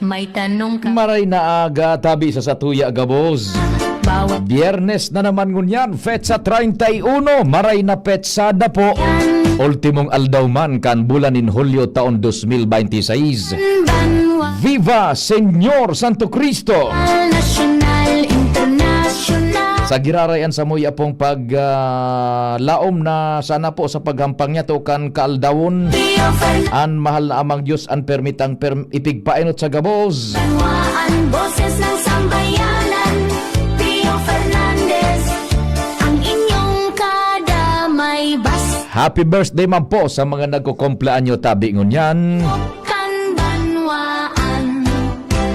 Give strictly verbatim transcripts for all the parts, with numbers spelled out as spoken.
May tanong ka. Maray na aga, tabi sa satuya gabos. Bawat Biyernes na naman ngunyan, petsa treinta y uno, maray na petsa da po. Ultimong aldaw man kan bulan nin Hulyo taon dos mil bente seis. Banwa. Viva Señor Santo Cristo! Nasyonal, internasyonal. Sa girarayan sa muya pong pag, ah, laom na sana po sa paghampang niya to kan kaaldawon. Pio Fernandez. An mahal na Amang Diyos an permitang perm-, ipigpainot sa gabos. Banwaan, boses ng sambayanan, Pio Fernandez, ang inyong kadamay bas. Happy birthday man po sa mga nagkukumpleanyo tabi ngunyan. Kan banwaan,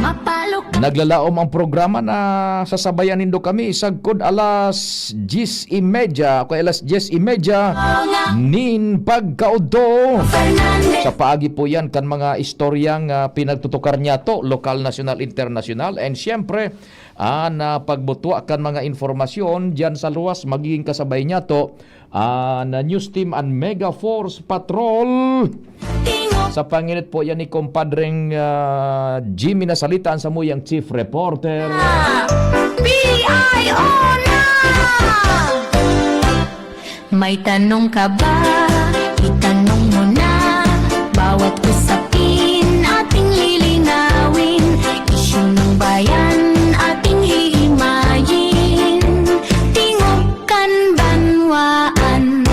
mapalok. Naglalaom ang programa na sasabayan nindo kami sagkod alas diyes y media, o alas diyes y media nin pagkaudto. Fernandez. Sa paagi po yan kan mga istoryang, ah, pinagtutukar niya to, lokal, nasyonal, internasyonal. And siyempre, ah, na pagbutwa kan mga informasyon diyan sa luwas, magiging kasabay niya to, ah, na news team an Mega Force Patrol. Tingog. Sa panginit po yan ni Compadreng, ah, Jimmy Nasalita, an samuyang chief reporter. P I O na! May tanong ka ba? Itanong mo na. Bawat usapin ating lilinawin. Isyu ng bayan ating hihimayin. Tingog kan banwaan.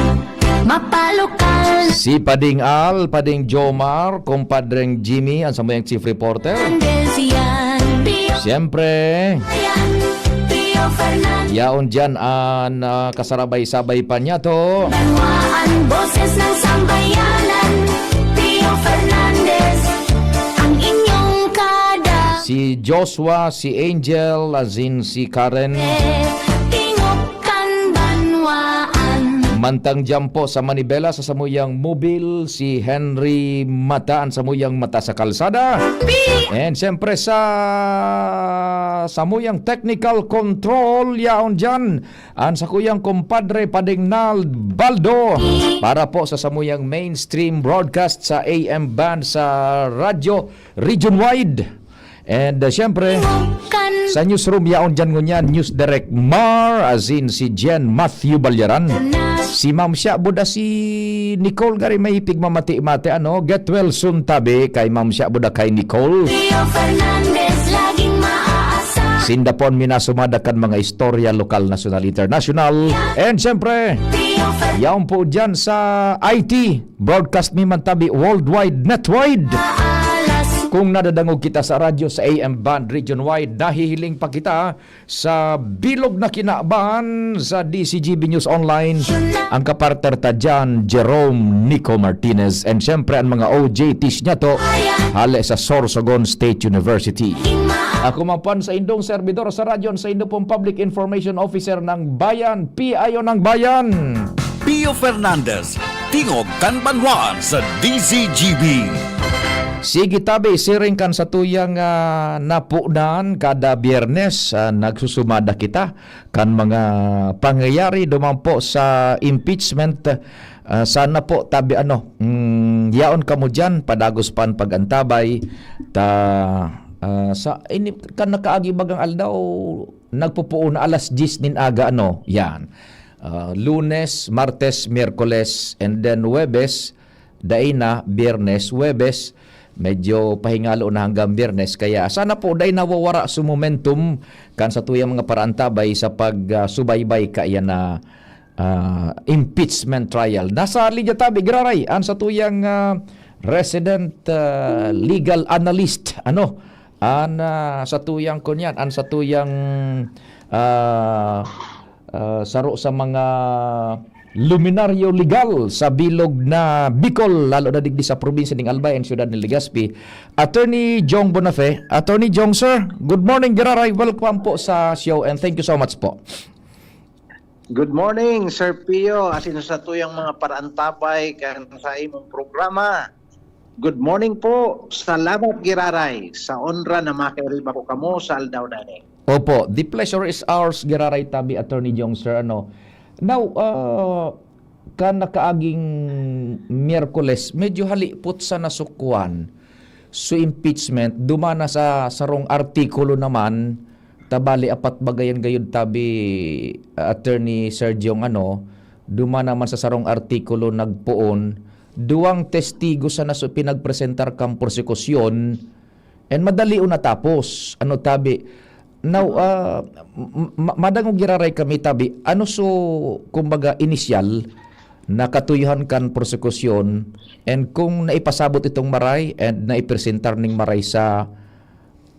Mapalokal. Si Pading Al, Pading Jomar, Compadreng Jimmy, an samuyang chief reporter. Fernandez yan. Pio Siyempre, yan. Pio Fernandez. Yaon dyan an, ah, kasarabay-sabay pa niya to. Banwaan, boses ng sambayanan. Pio Fernandez, ang inyong kada. Si Joshua, si Angel, as in si Karen. Tingog kan banwaan. Mantang dyan po sa Manibela, sa samuyang mobil, si Henry Mata, an samuyang mata sa kalsada. Pi- And siyempre sa samuyang technical control, yaon dyan, an sakuyang kumpadre Pading Nald Baldo. Para po sa samuyang mainstream broadcast sa A M band sa radyo region wide. And, uh, siyempre, Kan- sa newsroom, yaon dyan ngunyan, News Direct Mar, as in si Jen Matthew Balyaran. Si Ma'am Siya Buda, si Nicole Gari may pigmamati-mati, ano, get well soon tabi kay Ma'am Siya Buda kay Nicole. Leo Fernandez, laging maaasa. Sinda pon minasumada kan mga istorya lokal, nasyonal, internasyonal. And siyempre, Leo Fer- yaon po dyan sa I T. Broadcast mi man tabi worldwide, netwide. Kung nadadangog kita sa radyo sa A M band region wide, nahihiling pa kita sa bilog na kinaban sa D C G B News Online. Ang kapartner ta dyan, Jerome Nico Martinez. And syempre, ang mga O J Ts niya to, hale sa Sorsogon State University. Ako man po an saindong servidor sa radyo, an saindo pong Public Information Officer ng Bayan, P I O ng Bayan. Pio Fernandez, Tingog kan Banwaan sa D Z G B. Sige tabi, siring kan satuyang, ah, napunan, kada Biyernes, ah, nagsusumada kita kan mga pangyayari duman po sa impeachment. Ah, sana po tabi, ano, mm, yaon kamo diyan, padagos pa an pag-antabay. Ta, ah, sa, ini, kan nakaagi bagang aldaw, nagpupuon na alas diyes nin aga, ano, yan. Ah, Lunes, Martes, Miyerkules, and then Huwebes, dai na, Biyernes, Huwebes, medyo pahingalo na hanggang Biyernes. Kaya sana po dai nawawara su momentum kan satuyang mga paraantabay sa pag, ah, subaybay kaiyan na, ah, impeachment trial. Nasa linya tabi, giraray, an satuyang, ah, resident, ah, legal analyst, ano, an, ah, satuyang kunyan, an satuyang, ah, ah, saro sa mga luminaryo legal sa bilog na Bicol, lalo na digdi sa probinsya ning Albay and siyudad ni Legazpi, Attorney Jong Bonafe. Attorney Jong, sir, good morning, giraray. Welcome po sa show and thank you so much po. Good morning, Sir Pio, asin sa tuyang mga paraantabay kan sa imong programa. Good morning po. Salamat, giraray, sa onra na makairib ako kamo sa aldaw na ini. Opo, the pleasure is ours, giraray tabi, Attorney Jong, sir, ano. Now, ah, kan nakaaging Miyerkules, medyo halipot sa nasukwan. So, impeachment, dumana sa sarong artikulo naman, tabali apat bagayan gayud tabi, ah, Attorney Sergio, ang ano, dumana man sa sarong artikulo nagpoon, duwang testigo sana so pinagpresentar kan prosekusyon, and madali o natapos. Ano tabi, Now, ah, m- ma- madangog giraray kami tabi, ano so, kumbaga, inisyal na katuyohan kan prosekusyon, and kung naipasabot itong maray and naipresentar ning maray sa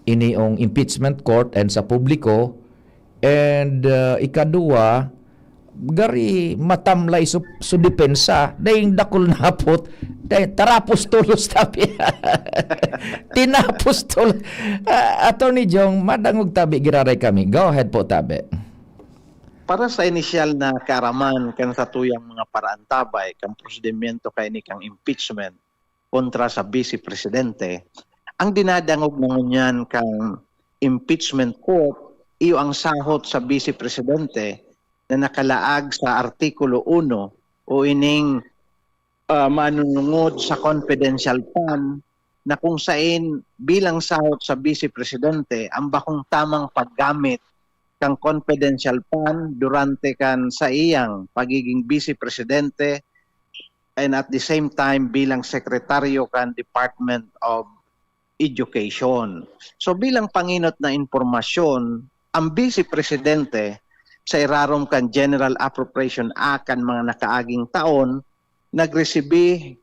iniong impeachment court and sa publiko, and, ah, ikaduwa, gari matamlay so, so depensa, daing dakul na hapot, daing tarapos tolos tabi. Tinapos tol-, ah, Attorney Jong, madangog tabi giraray kami. Go ahead po, tabi. Para sa inisyal na kaaraman kan satuyang mga paraantabay kan prosedimento kaini kan impeachment kontra sa Vice Presidente, ang dinadangog na ngunyan kan impeachment court iyo ang sahot sa Vice Presidente na nakalaag sa Artikulo uno o ining, ah, manunungod sa confidential fund na kung sain bilang sahot sa Vice Presidente ang bakong tamang paggamit kan confidential fund durante kan sa iyang pagiging Vice Presidente and at the same time bilang sekretaryo kan Department of Education. So bilang panginot na impormasyon, ang Vice Presidente sa irarom kan General Appropriation Act kan mga nakaaging taon, nagresibi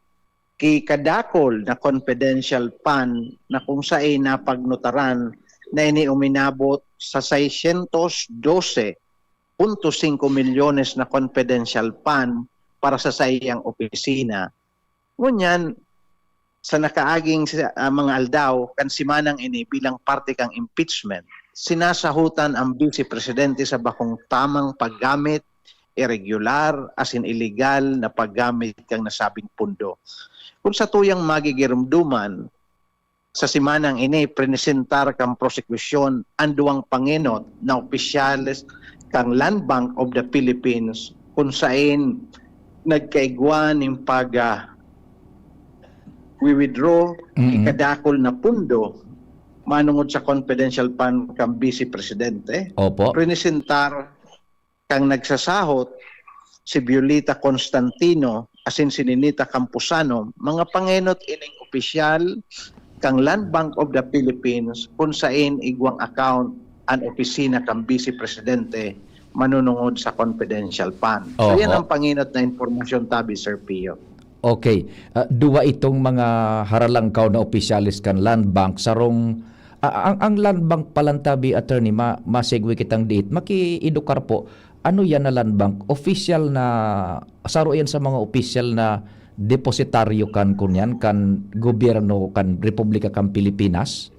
ki kadakol na confidential fund na kung sain napagnotaran na ini uminabot sa seiscientos doce punto singko milyones na confidential fund para sa saiyang opisina. Ngunyan, sa nakaaging sa, ah, mga aldaw kan simanang ini bilang parte kan impeachment, sinasahutan ang Vice Presidente sa bakong tamang paggamit, irregular, asin illegal na paggamit kan nasabing pundo. Kung sa tuyang magigirumduman, sa simanang ini, prenesentar kan prosekusyon ang duwang pangenot na opisyales kan Land Bank of the Philippines kung sain nagkaigwa nin pag, ah, wi-withdraw Mm. kadakol na pundo manungod sa confidential fund kan Vice Presidente. Opo. Prenesentar kang nagsasahot, si Violeta Constantino asin si Ninita Campuzano, mga pangenot ining opisyal kang Land Bank of the Philippines kung sain igwang account an opisina kan Vice Presidente manunungod sa confidential fund. So, yan Oho. Ang panginot na impormasyon tabi, Sir Pio. Okay. Ah, duwa itong mga haralangkaw na opisyales kan Land Bank, sarong, ah, ang, ang Land Bank palan tabi, attorney, ma, ma-segue kitang diit. Makiedukar po, ano yan na Land Bank? Opisyal na, saro yan sa mga opisyal na depositaryo kan, kunyan, kan gobyerno kan Republika kan Pilipinas?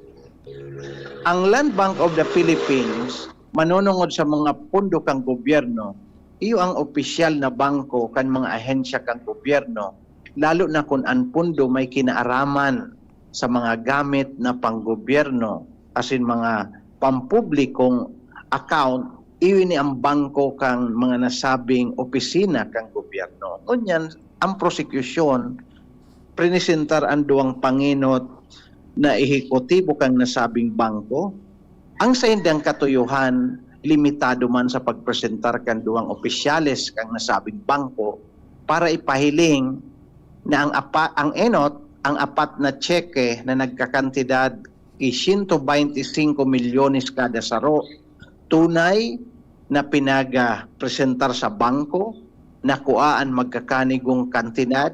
Ang Land Bank of the Philippines, manunungod sa mga pundo kan gobyerno, iyo ang opisyal na bangko kan mga ahensya kan gobyerno, lalo na kun an pundo may kinaaraman sa mga gamit na panggobyerno asin mga pampublikong account, iyo ini ang bangko kan mga nasabing opisina kan gobyerno. Ngunyan, ang prosekusyon, prenesentar an duwang pangenot na ehekutibo kan nasabing bangko. Ang saindang katuyohan, limitado man sa pagpresentar kan duwang opisyales kan nasabing bangko para ipahiling na ang apa-, ang enot, ang apat na tseke na nagkakantidad ki siyento baynte singko milyones kada saro, tunay na pinagapresentar sa bangko, nakua an magkakanigong kantidad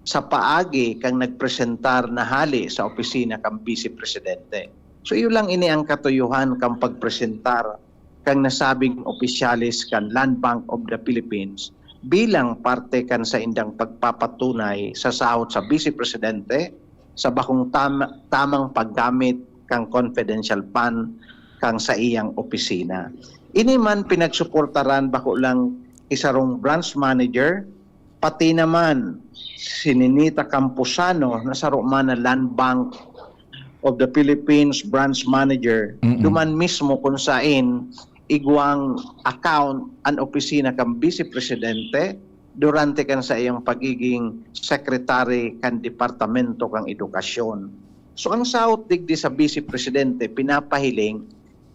sa paagi kan nagpresentar na hale sa opisina kan Bise Presidente. So, iyo lang ini ang katuyohan kan pagpresentar kan nasabing opisyales kan Land Bank of the Philippines bilang parte kan saindang pagpapatunay sa sahot sa Bise Presidente sa bakong tam-, tamang paggamit kan confidential fund kan saiyang opisina. Ini man pinagsuportaran bako lang ki sarong branch manager, pati naman si Ninita Campuzano na saro man na Land Bank of the Philippines branch manager, Mm-mm. duman mismo kung sain igwang account an opisina kan Bise Presidente durante kan saiyang pagiging secretary kan Departamento kan Edukasyon. So, ang sahot digdi sa Vice Presidente pinapahiling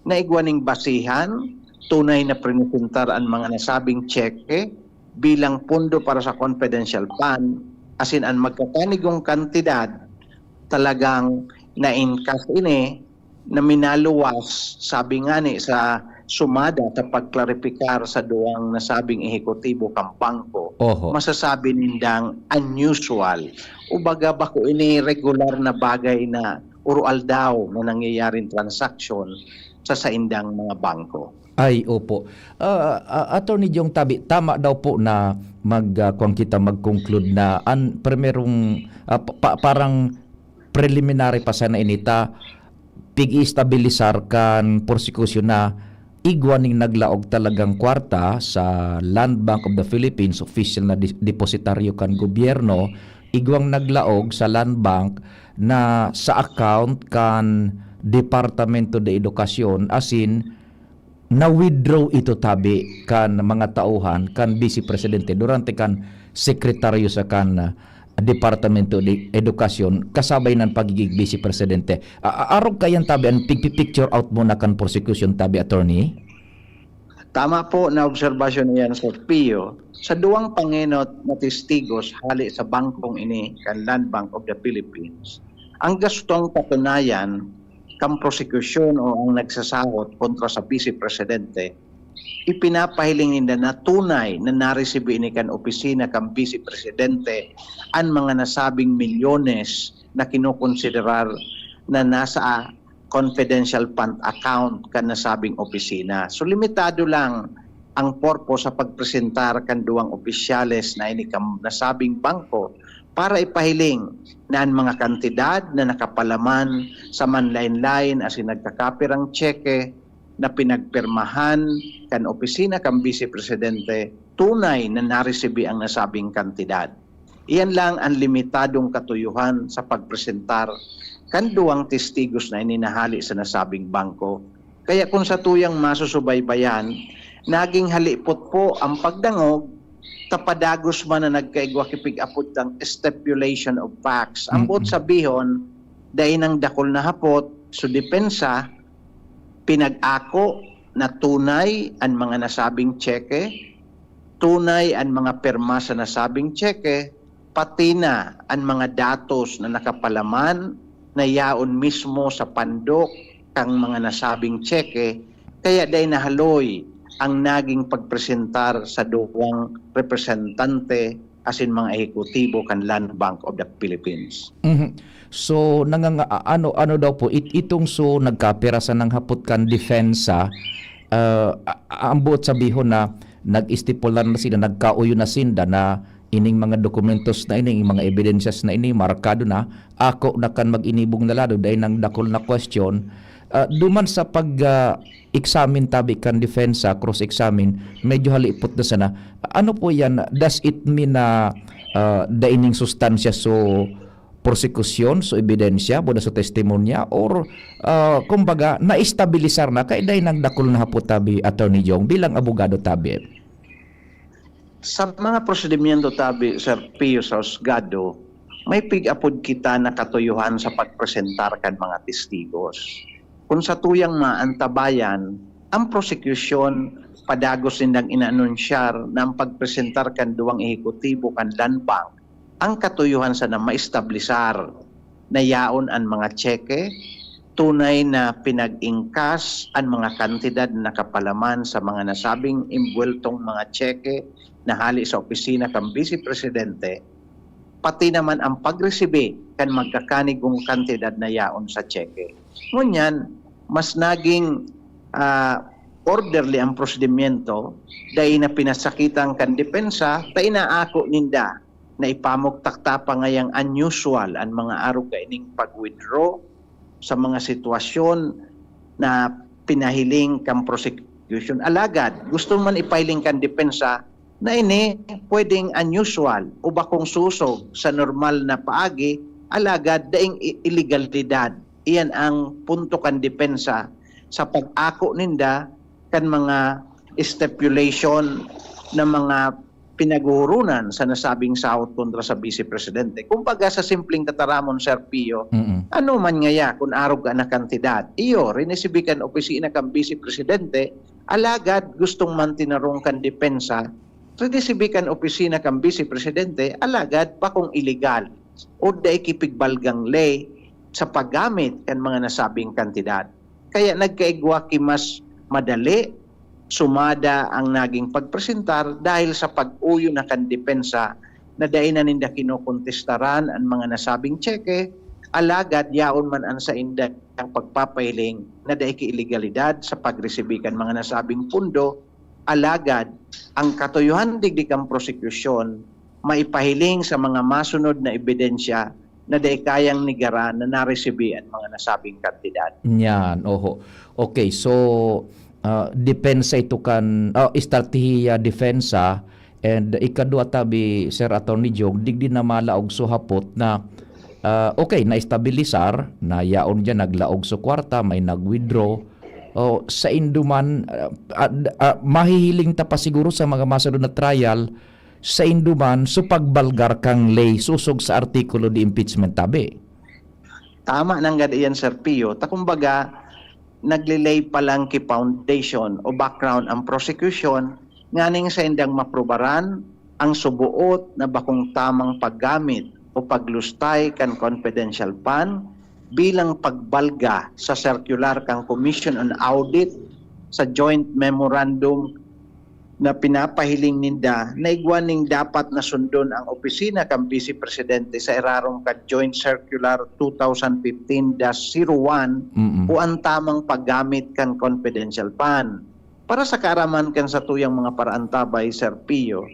na igwa ning basihan, tunay na presentar an mga nasabing tseke bilang pondo para sa confidential fund, asin an magkakanigong kantidad talagang na-encash ini na minaluwas, sabi ngani sa sumada sa pagklaripikar sa duwang nasabing ehekutibo kan bangko, Oho. masasabi nindang unusual. Ubaga, bako ini regular na bagay na uro-aldaw na nangyayaring transaksyon sa saindang mga bangko. Ay, opo. Ah, ah, Attorney Jong Tabi, tama daw po na mag, ah, kuwan kita, mag-conclude na an primerong, ah, pa, pa, parang preliminary pa sana ini ta pig-i-estabilisar kan prosekusyon na igwa ning naglaog talagang kwarta sa Land Bank of the Philippines, official na di-, depositaryo kan gobyerno, igwang naglaog sa Land Bank na sa account kan Departamento de Educacion, asin na-withdraw ito tabi kan mga tauhan kan Vice Presidente durante kan sekretaryo sa kan, ah, Departamento de Educacion kasabay nan pagiging Vice Presidente. A-, a-, arog kayan tabi an pigpi-picture out mo na kan prosekusyon tabi, Attorney? Tama po na obserbasyon iyan, Sir Pio. Sa duwang pangenot na testigos hali sa bangkong ini kan Land Bank of the Philippines, ang gustong patunayan kan prosekusyon o ang nagsasahot kontra sa Vice Presidente, ipinapahiling ninda na tunay na naresibi ini kan opisina kan Vice Presidente an mga nasabing milyones na kinokonsiderar na nasa confidential fund account kan nasabing opisina. So, limitado lang ang purpose sa pagpresentar kan duwang opisyales na ini kan nasabing bangko para ipahiling na an mga kantidad na nakapalaman sa manlaen-laen asin nagkakapirang tseke na pinagpirmahan kan opisina kan Vice Presidente, tunay na naresibi ang nasabing kantidad. Iyan lang an limitadong katuyuhan sa pagpresentar kan duwang testigos na ini na hali sa nasabing bangko. Kaya kun satuyang masusubaybayan, naging halipot po ang pagdangog ta padagos man na nagkaigwa ki pig-apod tang stipulation of facts. Ang Mm-mm. boot sabihon, dai nang dakul na hapot, so depensa, pinag-ako na tunay an mga nasabing tseke, tunay an mga pirma sa nasabing tseke, pati na an mga datos na nakapalaman na yaon mismo sa pandok kan mga nasabing tseke, kaya dai nahaloy ang naging pagpresentar sa duwang representante asin mga ehekutibo kan Land Bank of the Philippines. Mhm. So, nanganga-, a-, ano, ano daw po, it-, itong so nagkapira sa nanghapot kan depensa, ah, a-, a-, ang buot sabihon na nag-estipular na sila, nagkauyo na sinda na ining mga dokumentos na ini, mga ebidensyas na ini, markado na, ako na kan mag-inibong na lado, dai nang dakul na question. Ah, duman sa pag, ah, examine tabi kan depensa, cross-examine, medyo halipot na sana. Ano po yan? Does it mean na, ah, dai ning sustansya so prosekusyon, so ebidensya, buda so testimonya, or, ah, kumbaga, naestabilisar na, kaya dai nang dakul na hapot tabi, Attorney Jong, bilang abogado tabi? Sa mga prosedimyento tabi, Sir Pio, sa husgado, may pig-apod kita na katuyuhan sa pagpresentar kan mga testigos. Kun satuyang maantabayan, ang prosekusyon padagos nindang inanunsyar na ang pagpresentar kan duwang ehekutibo kan Land Bank ang katuyuhan sana maestablisar na yaon an mga tseke, tunay na pinag-ingkas an mga kantidad na nakapalaman sa mga nasabing imbuweltong mga tseke na hale sa opisina kan Bise Presidente, pati naman ang pagresibi kan magkakanigong kantidad na yaon sa tseke. Ngunyan, mas naging, ah, orderly ang prosedimyento, dai na pinasakitan kan depensa, ta inaako ninda na ipamugtak ta pa ngayang unusual an mga arog kaining pag-withdraw sa mga sitwasyon na pinahiling kan prosecution. Alagad, gusto man ipahiling kan depensa na ini pwedeng unusual o bakong sosog sa normal na paagi, alagad daing i-, ilegalidad. Iyan ang punto kan depensa sa pag-ako ninda kan mga stipulation na mga pinaghuhurunan sa nasabing sahod kontra sa Vice Presidente. Kumbaga, sa simpleng tataramon, Sir Pio, Mm. ano man ngaya kun arog ka na kantidad, iyo, rinisibi kan opisina kan Vice Presidente, alagad gustong mantinarong kan depensa, rinisibi kan opisina kan Vice Presidente, alagad bakong iligal o dai kipigbalgang ley sa paggamit kan mga nasabing kantidad. Kaya nagkaigwa ki mas madali sumada ang naging pagpresentar dahil sa pag-uyo na kan depensa na dai na ninda kinokontestaran an mga nasabing tseke, alagad yaon man an saindang pagpapahiling na dai ki ilegalidad sa pagresibi kan mga nasabing pondo, alagad ang katuyohan digdi kan prosekusyon maipahiling sa mga masunod na ebidensya na dai kayang negaran na naresibi an mga nasabing kantidad. Yan, oho. Okay, so, ah, depensa ito kan, ah, estratehiya depensa, and ikadwa tabi, Sir Attorney Jong, digdi na malaog so hapot na, ah, okay, na-estabilisar, na yaon dyan, naglaog so kwarta, may nag-withdraw. O, saindo man, ah, ah, ah, mahihiling ta pa siguro sa mga masunod na trial, saindo man so pagbalgar kan ley sosog sa artikulo de impeachment tabi. Tama nanggad iyan, Sir Pio. Ta kumbaga, naglilay pa lang ki foundation o background ang prosecution nganing saindang maprubaran ang suboot na bakong tamang paggamit o paglustay kan confidential fund bilang pagbalga sa circular kan Commission on Audit sa joint memorandum na pinapahiling ninda na igwa ning dapat na sundon ang opisina kan Vice Presidente sa irarom kan Joint Circular two thousand fifteen dash zero one Mm-mm. o ang tamang paggamit kan confidential fund. Para sa kaaraman kan satuyang mga paraantabay, Sir Pio,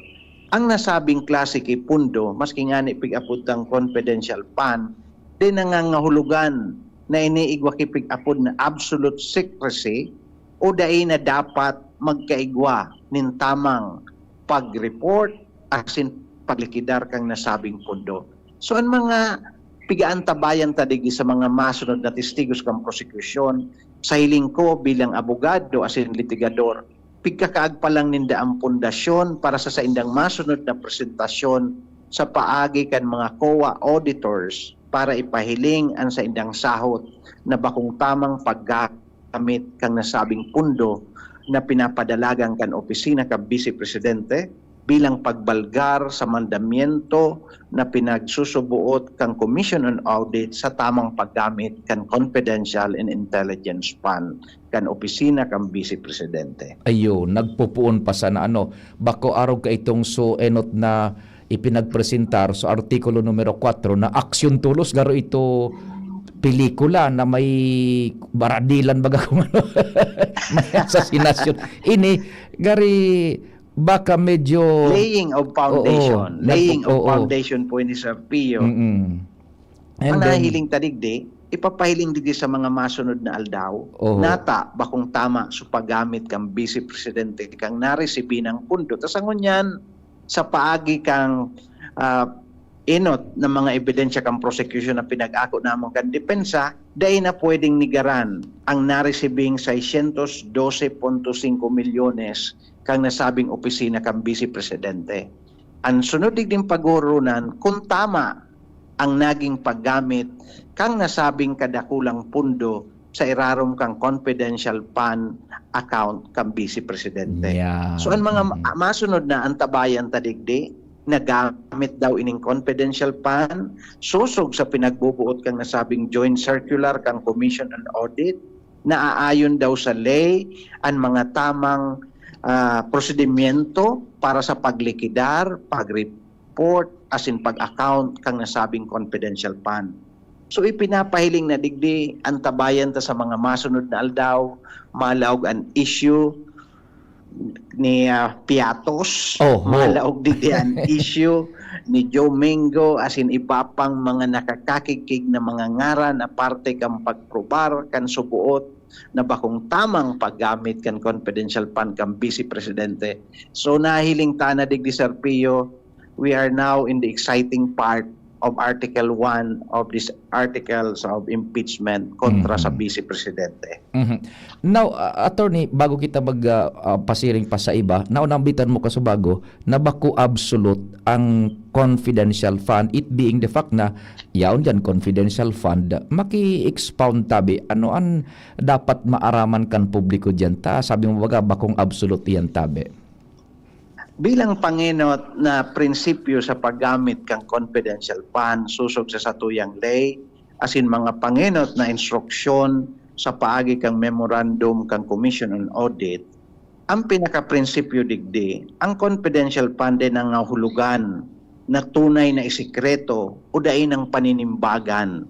ang nasabing klase ki pundo, maski ngani pig-apod tang confidential fund, di nangangahulugan na iniigwa ki pig-apod na absolute secrecy o dai na dapat magkaigwa nin tamang pag-report asin paglikidar kan nasabing pondo. So, an mga pigaantabayan ta digdi sa mga masunod na testigos kan prosekusyon, sa hiling ko bilang abogado asin litigador, pigkakaagpa lang ninda an pundasyon para sa saindang masunod na presentasyon sa paagi kan mga COA auditors para ipahiling an saindang sahot na bakong tamang paggamit kan nasabing pondo na pinapadalagan kan opisina kan Vice Presidente bilang pagbalgar sa mandamiento na pinagsusuboot kan Commission on Audit sa tamang paggamit kan confidential and intelligence fund kan opisina kan Vice Presidente. Ayo, nagpupuon pa sana, ano, bako arog ka itong so enot na ipinagpresentar sa Artikulo numero kwatro na aksyon tulos, garo ito pelikula na may baradilan baga kung ano may asasinasyon. Ini, gari, baka medyo Laying of foundation. Oo, Laying nagpo- of oo. foundation po ini, Sir Pio. Mm-mm. And Ang then nahiling ta digdi, ipapahiling digdi sa mga masunod na aldaw, Oho. nata bakong tama sa paggamit kan Vice Presidente kang naresibi nang pundo. Ta sa ngunyan, sa paagi kang, ah, enot na mga ebidensya kan prosecution na pinag-ako namon kan depensa, dai na pwedeng negaran ang naresibing seiscientos doce punto cinco milyones kang nasabing opisina kan Vice Presidente. An sunod digding paghuhuronan kun tama ang naging paggamit kang nasabing kadakulang pundo sa irarom kan confidential fund account kan Vice Presidente. Yeah. So, an mga Mm. ma-, masunod na antabayan ta digdi, nagamit daw ining confidential fund, sosog sa pinagbubuot kan nasabing joint circular kan Commission on Audit, naaayon daw sa ley an mga tamang, ah, prosedimyento para sa paglikidar, pag-report, asin pag-account kan nasabing confidential fund. So, ipinapahiling na digdi, antabayan ta sa mga masunod na aldaw, malaog an issue ni, ah, Piatos, Oho. malaog digdi an issue ni Joe Mingo, asin iba pang mga nakakakigkig na mga ngaran na parte kan pagprobar kan suboot na bakong tamang paggamit kan confidential fund kan Vice Presidente. So, nahiling ta na digdi, Sir Pio, we are now in the exciting part of Article one of these articles of impeachment kontra sa Mhm. Vice Presidente. Mhm. Now, ah, Attorney, bago kita mag, ah, ah, pasiring pa sa iba, naunambitan mo ka sa bago na bako absolute ang confidential fund, it being the fact na yaon diyan confidential fund, maki-expound tabi, ano an dapat maaraman kan publiko diyan ta? Sabi mo baga, bakong absolute iyan tabi. Bilang pangenot na prinsipyo sa paggamit kan confidential fund sosog sa satuyang ley, asin mga pangenot na instruksyon sa paagi kan memorandum kan Commission on Audit, ang pinakaprinsipyo digdi, ang confidential fund ay nangahulugan na tunay na isikreto o dai nang paninimbagan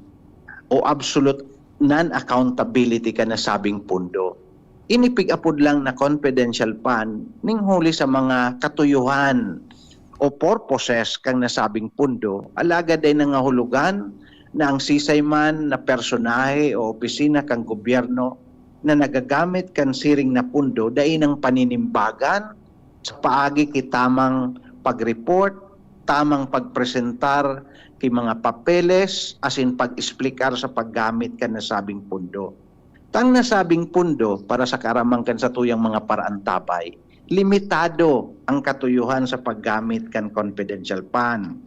o absolute non-accountability kan nasabing pondo. Ini pig-apod lang na confidential fund ning huli sa mga katuyohan o purposes kan nasabing pondo, alagad dai nangahulugan na ang sisay man na personahe o opisina kan gobyerno na nagagamit kan siring na pondo dai nang paninimbagan sa paagi ki tamang pag-report, tamang pagpresentar ki mga papeles asin pag-eksplikar sa paggamit kan nasabing pondo. Tang nasabing pondo, para sa kaaraman kan satuyang mga paraantabay, limitado ang katuyohan sa paggamit kan confidential fund.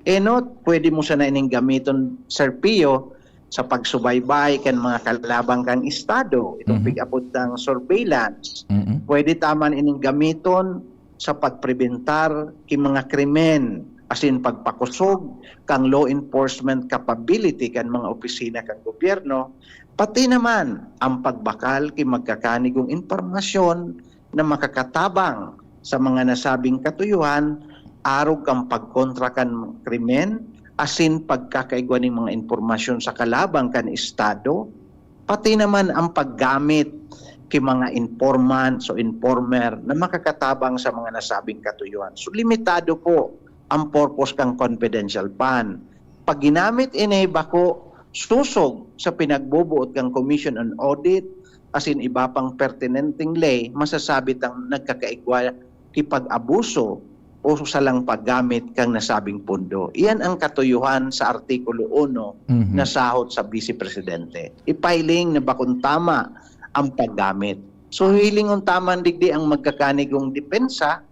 Enot, pwede mo sana ining gamiton, Sir Pio, sa pagsubaybay kan mga kalaban kan Estado, itong Mhm. pig-apod tang surveillance. Mm-mm. Pwede ta man ining gamiton sa pagprebentar ki mga krimen, asin pagpakosog kan law enforcement capability kan mga opisina kan gobyerno, pati naman ang pagbakal ki magkakanigong impormasyon na makakatabang sa mga nasabing katuyohan arog kan pagkontra kan krimen asin pagkakaigwa nin mga impormasyon sa kalaban kan Estado, pati naman ang paggamit ki mga informants o informer na makakatabang sa mga nasabing katuyohan. So, limitado po ang purpose kan confidential fund. Pag ginamit ini bako sosog sa pinagboboot kan Commission on Audit asin iba pang pertinenteng ley, masasabi tang nagkakaigwa ki pag-abuso o salang paggamit kan nasabing pondo. Iyan ang katuyohan sa Artikulo uno Mhm. na sahot sa Vice Presidente. Ipahiling na bakong tama ang paggamit. So, hilingon ta man digdi ang magkakanigong depensa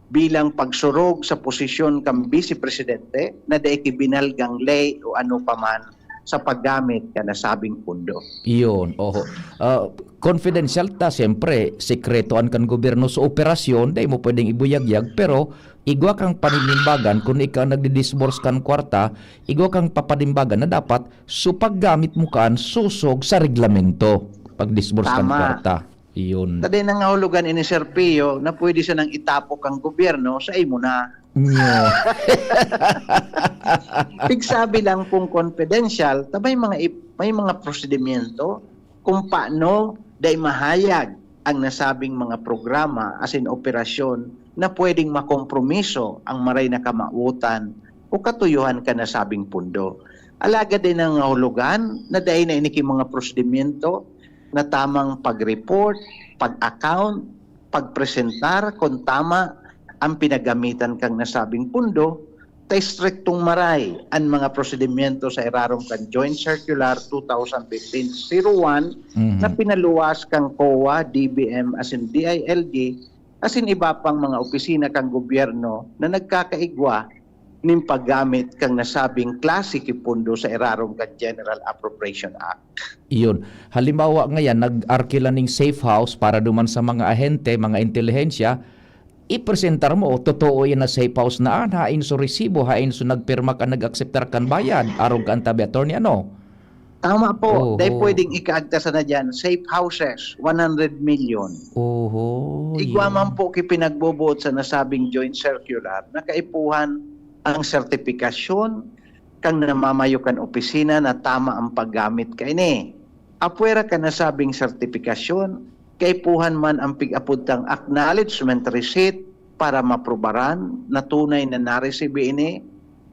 bilang pagsurog sa posisyon kan Vice Presidente na dai ki binalgang ley o ano pa man sa paggamit kan nasabing pondo. Iyon, oho. Ah, confidential ta, siyempre, sekreto an kan gobyerno sa operasyon, dai mo pwedeng ibuyagyag, pero igwa kang paninimbagan, kun ikaw nagdi-disburse kan kwarta, igwa kang papanimbagan na dapat so paggamit mo kan sosog sa reglamento, pag-disburse kan Tama. kwarta. Iyon. Ta dai nangahulugan ini, Sir Pio, na pwede sanang itapok ang gobyerno sa imo na. Nyo. Pigsabi lang kung confidential, ta may mga ip-, may mga prosedimento kung paano dai mahayag ang nasabing mga programa asin operasyon na pwedeng makompromiso ang maray na kamawotan o katuyohan kan nasabing pondo. Alagad dai nangahulugan na dai na ini ki mga prosedimento na tamang pag-report, pag-account, pagpresentar kun tama ang pinagamitan kan nasabing pondo, ta estriktong maray an mga prosedimento sa irarom kan Joint Circular two thousand fifteen zero one Mhm. na pinaluwas kan COA, D B M asin D I L G asin iba pang mga opisina kan gobyerno na nagkakaigwa nin paggamit kan nasabing klase ki pondo sa irarom kan General Appropriation Act. Iyon. Halimbawa, ngayan, nag-arkila ning safe house para duman sa mga ahente, mga intelihensya, ipresentar mo, totoo yan na safe house na, ah, hain so resibo, hain so nagpirma ka, nag-akseptar kan bayad, arog kan tabi, attorney, ano? Tama po. Oho. Dai pwedeng ikaagta sana dyan, safe houses, one hundred million. Oho, Igwa yun. man po ki pinagboboot sa nasabing joint circular na kaipuhan ang sertipikasyon kan namamayo kan opisina na tama ang paggamit kaini. Apwera kan nasabing sertipikasyon, kaipuhan man ang pig-apod tang acknowledgement receipt para maprobaran na tunay na naresibi ini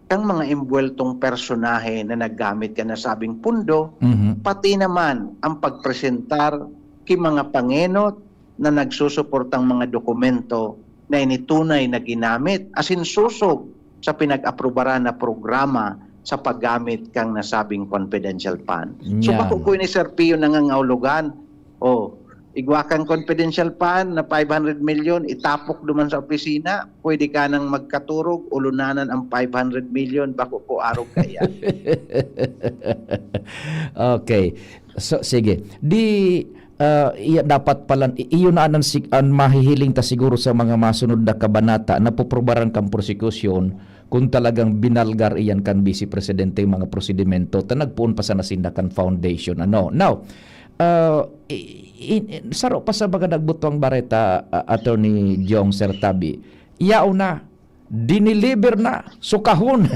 kan mga embuweltong personahe na naggamit kan nasabing pondo, Mhm. pati naman ang pagpresentar ki mga pangenot na nagsusuportang mga dokumento na ini tunay na ginamit asin sosog sa pinag-aprobaran na programa sa paggamit kang nasabing confidential fund. So, bako ko ini, Sir Pio, nangangahulugan, oh, igwa kang confidential fund na five hundred million, itapok duman sa opisina, pwede ka nang magkaturog, ulunanan ang five hundred million, bako ko arog kaya. Okay. So, sige. Di, ah, iya, dapat pala, i- iyon na an, sig- an mahihiling ta siguro sa mga masunod na kabanata na puprobaran kan prosekusyon kung talagang binalgar iyan kan Vice Presidente yung mga prosedimento ta nagpoon pa sana sinda kan foundation. Ano? Now, ah, i- i- i- saro pa sa mga nagbutwang bareta, ah, Attorney Jong, Sir Tabi, yaon na, diniliver na, sukahon.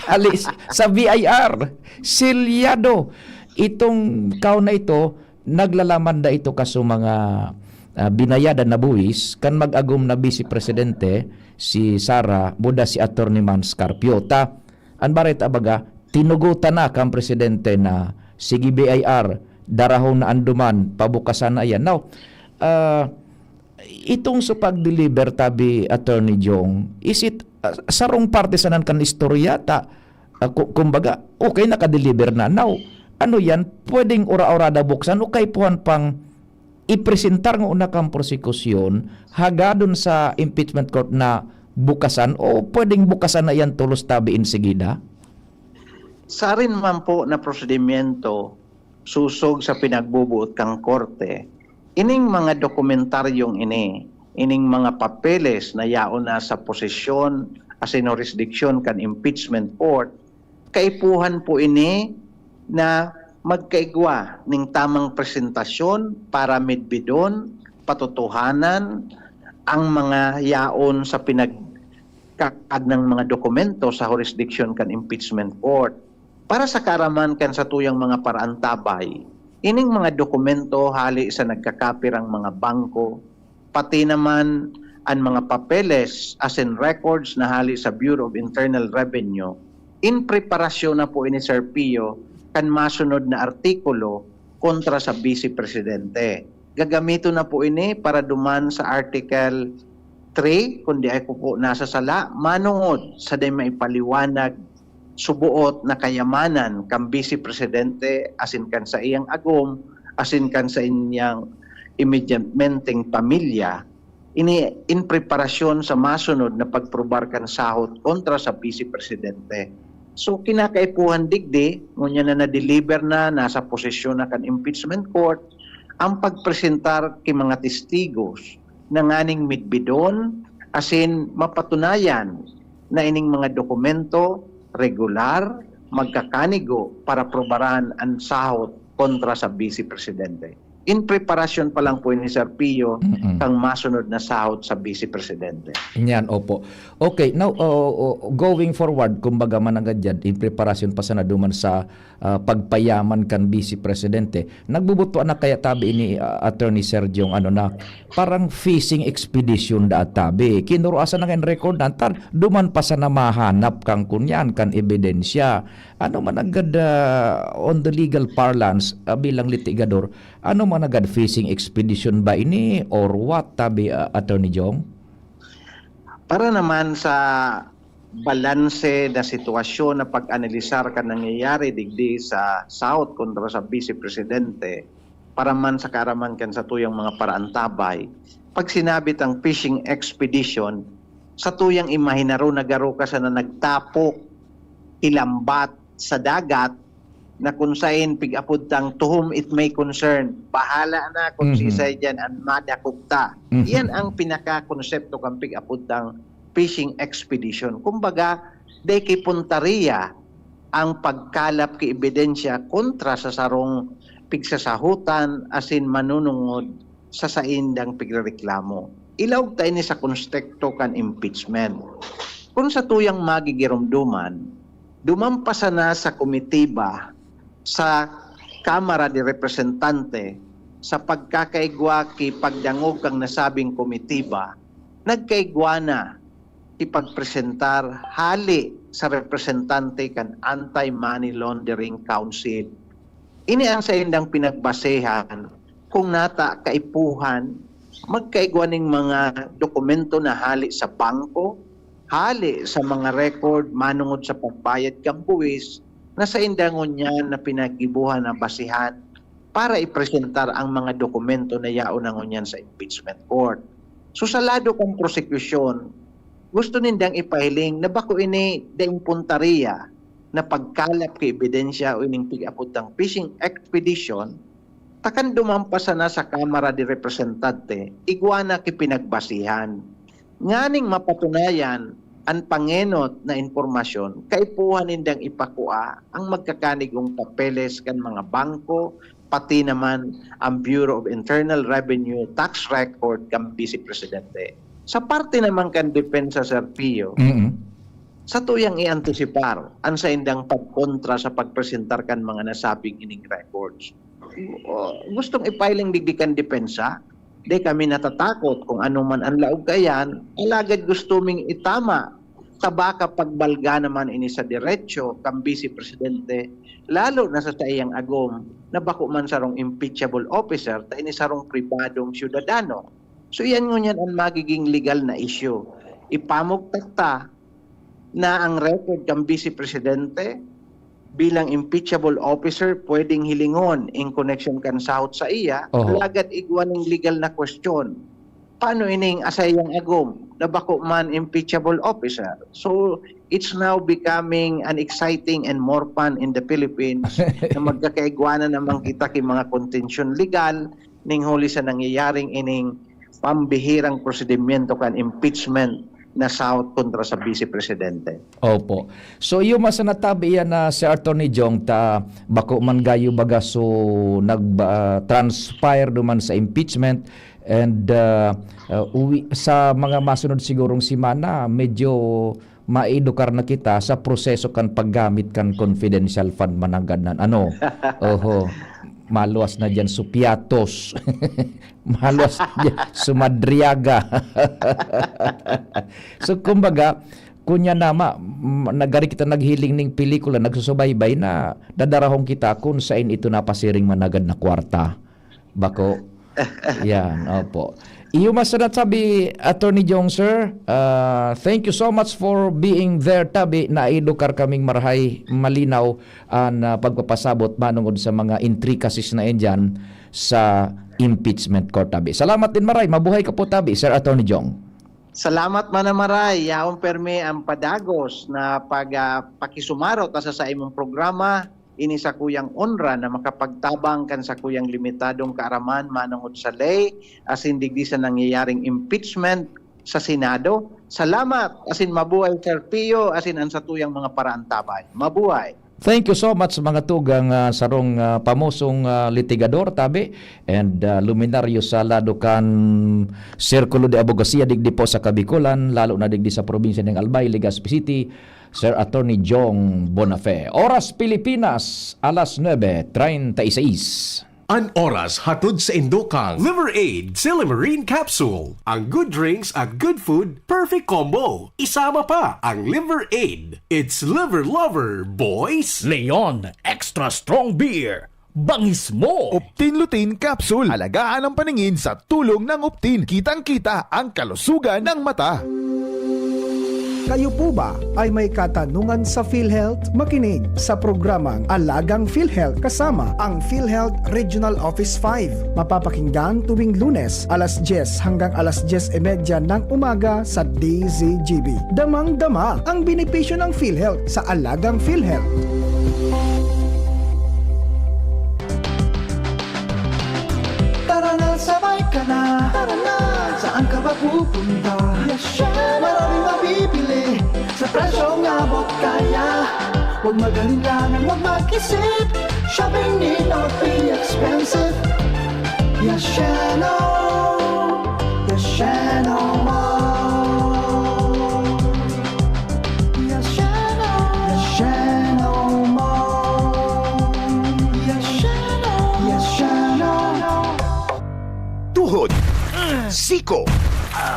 Hali s- sa V I R, silyado. Itong kaon na ito, naglalaman da ito kaso mga, ah, binayadan na buwis kan mag-agom na Vice Presidente, si Sara, buda si Attorney Mans Carpio. Ta, an bareta, baga, tinugotan na kan Presidente na, "Sige, V I R, darahon na an duman, pabukasan na iyan." Now, ah, itong sa pag-deliver, tabi, Attorney Jong, is it, ah, sarong parte sanan kan istorya ta, ah, ku- kumbaga, okay, naka-deliver na. Now, ano yan? Pwedeng ura-urada buksan o kaipuhan pang ipresentar nga una kang prosekusyon, hagadon sa impeachment court na bukasan o pwedeng bukasan na yan tolos tabi insigida? Sarin man po na prosedimento, susog sa pinagbubuot kang korte, ining mga dokumentaryong ini, ining mga papeles na yaon na sa posesyon asin jurisdiction kan impeachment court, kaipuhan po ini na magkaigwa ning tamang presentasyon para midbidon, patotohanan ang mga yaon sa pinagkakaag ng mga dokumento sa jurisdiction kan impeachment court. Para sa kaaraman kan satuyang mga paraantabay, ining mga dokumento hali sa nagkakapirang mga bangko, pati naman an mga papeles asin records na hali sa Bureau of Internal Revenue, in preparasyon na po ini, Sir Pio, kan masunod na artikulo kontra sa Vice Presidente. Gagamiton na po ini para duman sa Article three, kung di ako po nasasala, manongod sa di maipaliwanag suboot na kayamanan kan Vice Presidente asin kan saiyang agom asin kan saiyang immediateng pamilya, ini in preparasyon sa masunod na pagprobar kan sahot kontra sa Vice Presidente. So, kinakaipuhan digdi, ngunyan na na-deliver na, nasa posesyon na kan impeachment court, ang pagpresentar ki mga testigos na nganing midbidon asin mapatunayan na ining mga dokumento regular, magkakanigo para probaran an sahot kontra sa Vice Presidente. In preparasyon pa lang po ini, Sir Pio, Mm-mm. kang masunod na sahot sa Vice Presidente. Yan, opo. Okay, now, o- o- going forward, kumbaga mananggad yan, in preparasyon pa sana duman sa ah, pagpayaman kan Vice Presidente. Nagbubutuan na kaya tabi ini, ah, Attorney Sergio, ano na, parang fishing expedition da tabi. Kinuruasan na kan record na, tar, duman pa sana mahanap kan kunyan, kan ebidensya. Ano man agad, ah, on the legal parlance, ah, bilang litigador, ano man agad, fishing expedition ba ini or what, tabi, ah, Attorney Jong? Para naman sa balanse na sitwasyon na pag-analisar kan nangyayari digdi sa sahot kontra sa Vice Presidente, para man sa kaaraman kan satuyang mga paraantabay, pag sinabi tang fishing expedition, satuyang imahinaro na garo ka sana nagtapok, ilambat sa dagat, na kung sain pig-apod tang "To whom it may concern," bahala na kung Mhm. sisay diyan an madakop ta. Mhm. Iyan ang pinakakonsepto kan pig-apod tang fishing expedition. Kumbaga, dai ki puntaria ang pagkalap ki ebidensya kontra sa sarong pigsasahotan asin manunungod sa saindang pigrereklamo. Ilaog ta ini sa konteksto kan impeachment. Kun satuyang magigiromdoman, duman pa sana sa komitiba sa Kamara de Representante, sa pagkakaigwa ki pagdangog kan nasabing komitiba, nagkaigwa na ki pagpresentar hali sa representante kan Anti-Money Laundering Council. Ini ang saindang pinagbasehan kung nata kaipuhan magkaigwa ning mga dokumento na hali sa bangko, hali sa mga record manongod sa pagbayad kan buwis na sainda ngunyan na pinaggibohan na basehan para ipresentar ang mga dokumento na yaon na ngunyan sa impeachment court. So, sa lado kan prosekusyon, gusto nindang ipahiling na bako ini daing puntaria na pagkalap ki ebidensya o ining pig-apod tang fishing expedition, ta kan duman pa sana sa Kamara de Representante, igwa na ki pinagbasihan. Nganing mapatunayan an pangenot na impormasyon, kaipuhan nindang ipakua ang magkakanigong papeles kan mga bangko, pati naman ang Bureau of Internal Revenue tax record kan Vice Presidente. Sa parte naman kan depensa, Sir Pio, Mm. sa tuyang i-antisipar ang saindang pagkontra sa pagpresentar kan mga nasabing ining records. O, gustong ipiling digdi kan depensa, di kami natatakot kung ano man ang laog kaiyan, alagad gusto ming itama ta baka pagbalga naman ini sa derecho kan Vice Presidente, lalo na sa saiyang agom na bako man sarong impeachable officer, ta ini sarong pribadong syudadano. So, iyan ngunyan ang magiging legal na issue. Ipamugtak ta na ang record kan Vice Presidente bilang impeachable officer pwedeng hilingon in connection kan sahot sa iya, Oho. Alagad igwa ning legal na question. Paano ining asayang agom na bako man impeachable officer? So, it's now becoming an exciting and more fun in the Philippines na magkakaigwa na naman kita ki mga kontensyon legal ning huli sa nangyayaring ining pambihirang prosedimyento kan impeachment na sahot kontra sa Vice Presidente. Opo. So, iyo man sana tabi iyan na si Attorney Jong, ta bako man gayo baga so nag-, ah, transpire duman sa impeachment and, ah, ah, uwi, sa mga masunod sigurong semana, medyo maedukar na kita sa proseso kan paggamit kan confidential fund mananggad nan. Ano? Oho. Maluwas na diyan supiatos. Maluwas na diyan sumadriaga. So, kumbaga, kunya na ma-, m-, nagari kita naghiling ning pelikula, nagsusubaybay na, dadarahon kita kung sain ito napasiring managad na kwarta. Bako. Yan, opo. Iyo man sana tabi, Attorney Jong, sir. Ah, thank you so much for being there, tabi. Naedukar kaming marahay, malinaw an, ah, pagpapasabot manungod sa mga intricacies na yan dyan sa impeachment court, tabi. Salamat din, maray. Mabuhay ka po, tabi, Sir Attorney Jong. Salamat man na maray. Yaon permi ang padagos na pag, ah, pakisumarot sa, sa imong programa. Ini sakuyang onra na makapagtabang kan sakuyang limitadong kaaraman manungod sa ley asin digdi sa nangyayaring impeachment sa Senado. Salamat asin mabuhay, Sir Pio, asin an satuyang mga paraantabay. Mabuhay! Thank you so much, mga tugang, ah, sarong, ah, pamosong, ah, litigador, tabi, and, ah, luminaryo sa lado kan Sirkulo de Abogasiya digdi po sa Kabikolan, lalo na digdi sa probinsya ng Albay, Legazpi City, Sir Attorney Jong Bonafe. Oras Pilipinas, alas nuebe treinta y seis. An oras hatod sa indokang Liver Aid Silimarin Capsule. Ang good drinks at good food, perfect combo. Isama pa ang Liver Aid. It's Liver Lover, boys! Leon Extra Strong Beer. Bangis mo! Optin Lutein Capsule. Alagaan ang paningin sa tulong ng Optin. Kitang-kita ang kalusugan ng mata. Kayo po ba ay may katanungan sa PhilHealth? Makinig sa programang Alagang PhilHealth kasama ang PhilHealth Regional Office five. Mapapakinggan tuwing Lunes, alas dyes hanggang alas dyes y media ng umaga sa D Z G B. Damang-dama ang benepisyo ng PhilHealth sa Alagang PhilHealth. Tara na, sabay ka na. Tara na. Saan ka ba pupunta? Yes, syempre. Maraming mabibili sa presyong abot kaya. Huwag mag-alinlangan, huwag mag-isip. Shopping need not be expensive. Yes, Sheno. Yes, Sheno Mall. Yes, Sheno. Yes, Sheno Mall. Yes, Sheno. Yes, Sheno. Tuhod, siko,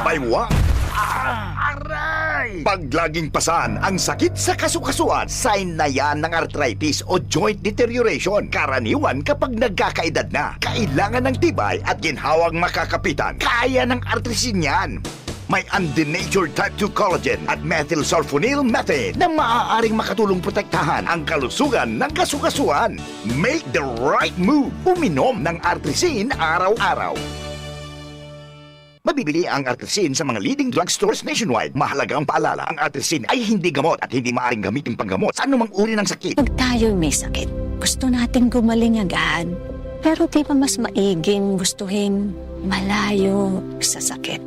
baywa, aray! Pag laging pasan ang sakit sa kasukasuan, sign na yan ng arthritis o joint deterioration. Karaniwan kapag nagkakaedad na, kailangan ng tibay at ginhawang makakapitan. Kaya ng artrisin yan. May undenatured type two collagen at methylsulfonyl methane na maaaring makatulong protektahan ang kalusugan ng kasukasuan. Make the right move. Uminom ng Artrisin araw-araw. Mabibili ang Artrisin sa mga leading drugstores nationwide. Mahalagang paalala, ang Artrisin ay hindi gamot at hindi maaaring gamitin panggamot sa anumang uri ng sakit. Pag tayo'y may sakit, gusto nating gumaling agad. Pero di ba mas maiging gustuhin malayo sa sakit?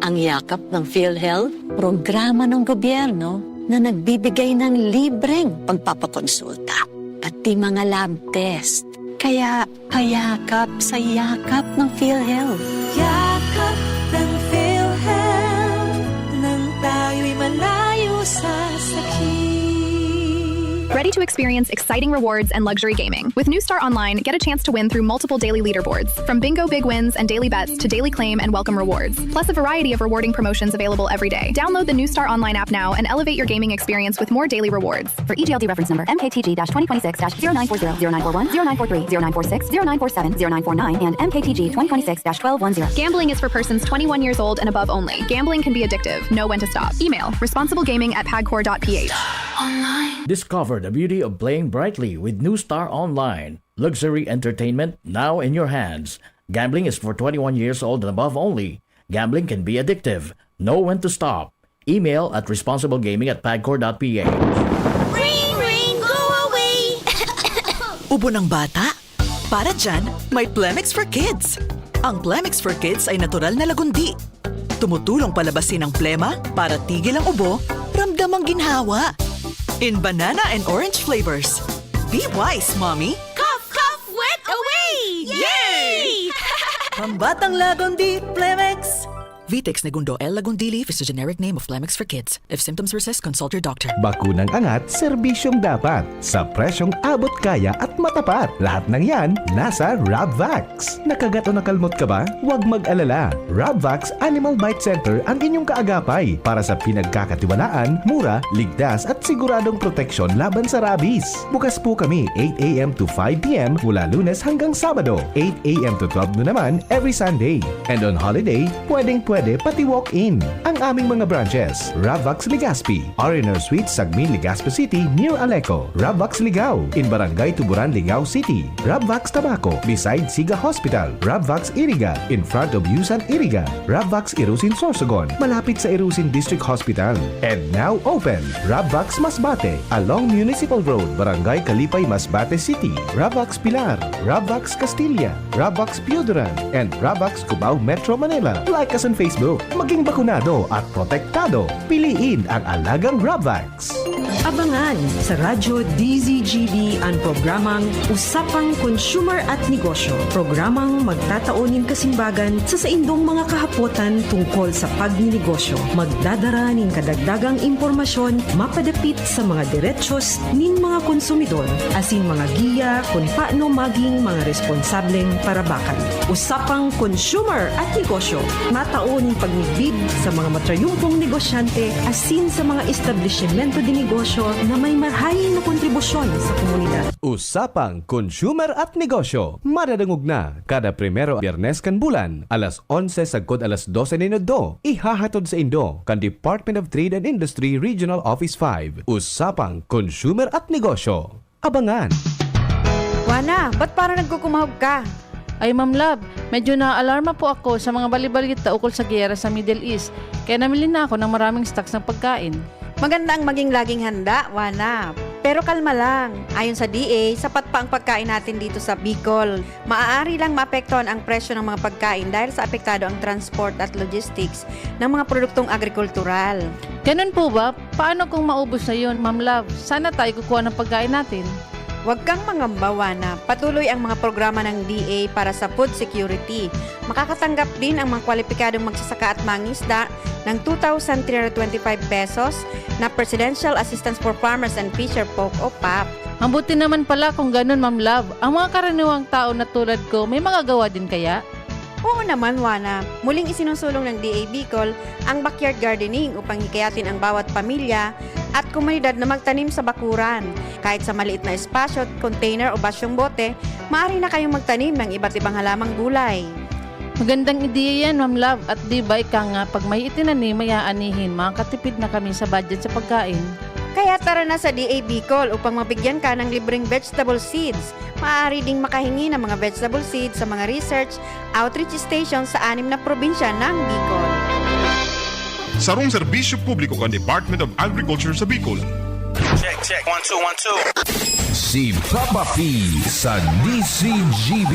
Ang yakap ng PhilHealth, programa ng gobyerno na nagbibigay ng libreng pagpapakonsulta, pati mga lab test. Kaya payakap sa yakap ng PhilHealth. Yakap ng PhilHealth, nang tayo'y malayo sa sakit. Ready to experience exciting rewards and luxury gaming? With New Star Online, get a chance to win through multiple daily leaderboards, from bingo big wins and daily bets to daily claim and welcome rewards, plus a variety of rewarding promotions available every day. Download the New Star Online app now and elevate your gaming experience with more daily rewards. For E G L D reference number, M K T G dash twenty twenty-six dash zero nine four zero, zero nine four one, zero nine four three, zero nine four six, zero nine four seven, zero nine four nine, and M K T G twenty twenty-six dash twelve one zero. Gambling is for persons twenty-one years old and above only. Gambling can be addictive. Know when to stop. Email, responsiblegaming at pagcor dot P H. Discover the beauty of playing brightly with New Star Online. Luxury entertainment now in your hands. Gambling is for twenty-one years old and above only. Gambling can be addictive. Know when to stop. Email at responsiblegaming at pagcor dot P H. Ring, ring, go away! Ubo ng bata? Para dyan, may Plemex for Kids. Ang Plemex for Kids ay natural na lagundi. Tumutulong palabasin ang plema para tigil ang ubo, ramdam ang ginhawa. In banana and orange flavors. Be wise, mommy! Cough, cough, wet away! Yay! Pambatang Lagundi, Plemex! Vitex Negundo L. Lagundili is the generic name of Plemex for kids. If symptoms persist, consult your doctor. Bakunang angat, serbisyong dapat, sa presyong abot kaya at matapat. Lahat ng yan, nasa Rabvax. Nakagat o nakalmot ka ba? Huwag mag-alala. Rabvax Animal Bite Center ang inyong kaagapay para sa pinagkakatiwalaan, mura, ligtas at siguradong proteksyon laban sa rabies. Bukas po kami eight a m to five p m mula Lunes hanggang Sabado, eight a m to twelve noon naman every Sunday. And on holiday, pwedeng-pwede pati walk-in. Ang aming mga branches, Rabvax Legazpi, R and R Suite, Sagmin, Legazpi City, near Aleco, Rabvax Ligao, in Barangay Tuburan, Ligao City, Rabvax Tabaco, beside Siga Hospital, Rabvax Iriga, in front of Yusan Iriga, Rabvax Irusin Sorsogon, malapit sa Irusin District Hospital. And now open, Rabvax Masbate, along Municipal Road, Barangay Kalipay, Masbate City, Rabvax Pilar, Rabvax Castilla, Rabvax Pioduran, and Rabvax Cubao, Metro Manila. Like us on Facebook. Maging bakunado at protektado. Piliin ang alagang Rabvax. Abangan sa Radyo D Z G B an programang Usapang Consumer at Negosyo, programang magtatao nin kasimbagan sa saindong mga kahapotan tungkol sa pagninegosyo. Magdadara nin kadagdagang impormasyon mapadapit sa mga derechos nin mga konsumidor asin mga giya kun paano maging mga responsableng parabakan. Usapang Consumer at Negosyo, matao nin pagmidbid sa mga matrayumpong negosyante asin sa mga establisimento de negosyo na may marahay na kontribusyon sa komunidad. Usapang Consumer at Negosyo, madadangog na kada primero Biyernes kan bulan, alas onse sagkod alas dose nin udto. Ihahatod saindo kan Department of Trade and Industry Regional Office five. Usapang Consumer at Negosyo. Abangan! Juana, ba't parang nagkukumahog ka? Ay, Ma'am Love, medyo naaalarma po ako sa mga bali-balita ukol sa giyera sa Middle East, kaya namili na ako ng maraming stocks ng pagkain. Maganda ang maging laging handa, Juana. Pero kalma lang. Ayon sa D A, sapat pa ang pagkain natin dito sa Bicol. Maaari lang maapektuhan ang presyo ng mga pagkain dahil sa apektado ang transport at logistics ng mga produktong agrikultural. Ganun po ba? Paano kung maubos na yun, Ma'am Love? Saan na tayo kukuha ng pagkain natin? Huwag kang mangamba, Juana. Patuloy ang mga programa ng D A para sa food security. Makakatanggap din ang mga kwalipikadong magsasaka at mangingisda ng two thousand three hundred twenty-five pesos na Presidential Assistance for Farmers and Fisher Folk o pap. Mabuti naman pala kung ganun, Ma'am Love. Ang mga karaniwang tao na tulad ko, may magagawa din kaya? Oo naman, Juana. Muling isinusulong ng D A Bicol ang backyard gardening upang hikayatin ang bawat pamilya at komunidad na magtanim sa bakuran. Kahit sa maliit na espasyo, container o basyong bote, maaari na kayong magtanim ng iba't ibang halamang gulay. Magandang ideya yan, Ma'am Love. At di ba ika nga, pag may itinanim, may aanihin, makakatipid na kami sa budget sa pagkain. Kaya tara na sa D A Bicol upang mabigyan ka ng libreng vegetable seeds. Maaari ding makahingi ng mga vegetable seeds sa mga research outreach station sa anim na probinsya ng Bicol. Sarong serbisyo publiko kan Department of Agriculture sa Bicol. Check, check. One, two, one, two. Si Papa P sa D C G B.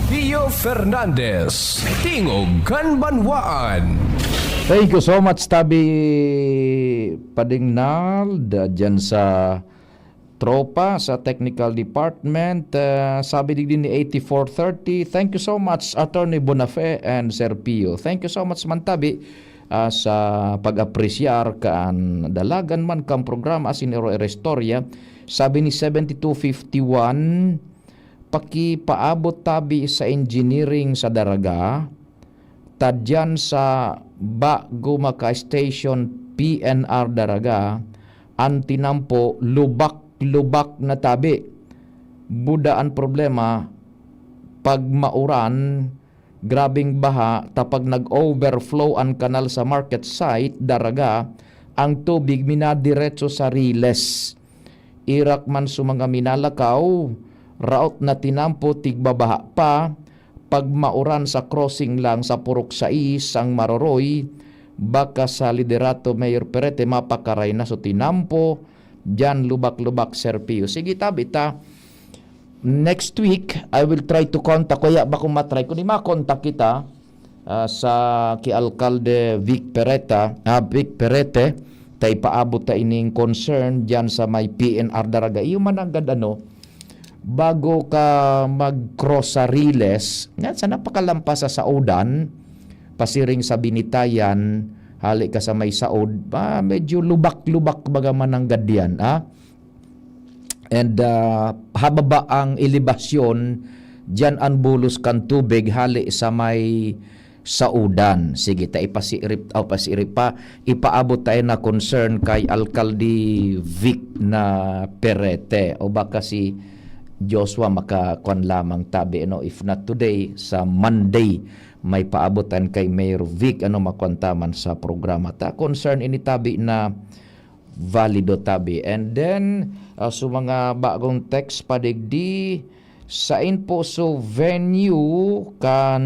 Pio Fernandez, Tingog kan Banwaan. Thank you so much, Tabi Pading Nald, dyan sa tropa sa technical department. Ah, sabi digdi ni eighty-four thirty, "Thank you so much, Attorney Bonafe and Sir Pio." Thank you so much man, Tabi, ah, sa pag-apresyar kan dalagan man kan programa asin iro iristorya. Sabi ni seventy-two fifty-one, "Pakipaabot, Tabi, sa engineering sa Daraga, ta diyan sa bago maka-station P N R Daraga, an tinampo lubak-lubak na, Tabi. Buda an problema, pag mauran, grabeng baha, ta pag nag-overflow an kanal sa market site, Daraga, ang tubig minadiretso sa riles. Irak man sa mga minalakaw, raot na tinampo tigbabaha pa, pag mauran sa crossing lang sa Purok sais, Sang Maroroy, baka sa Liderato Mayor Perete, mapakaray na so tinampo, diyan lubak-lubak, Sir Pio." Sige, Tabi, ta, next week, I will try to contact, kaya bako matry, kung di makontak kita, ah, sa ki Alkalde Vic Pereta, ah, Vic Perete, ta ipaabot ta ining concern diyan sa may P N R Daraga. Iyo man nanggad ano, bago ka mag-cross sa riles, nga sa napakalampas sa saodan, pasiring sa Binitayan, hali ka sa may saod, ah, medyo lubak-lubak baga man nanggad yan, ah. And, ah, hababa ang elebasyon, diyan an bulos kan tubig hali sa may saodan. Sige, ta ipasiirip, o pasiirip pa, ipaabot tayo na concern kay Alkalde Vic na Perete. O baka si Joshua makakuan lamang, Tabi, no? If not today, sa Monday, may paabot tayo kay Mayor Vic, ano, makuan ta man sa programa ta. Concern ini, Tabi, na valido, Tabi. And then, ah, sa mga bagong text pa digdi, sain po so venue kan,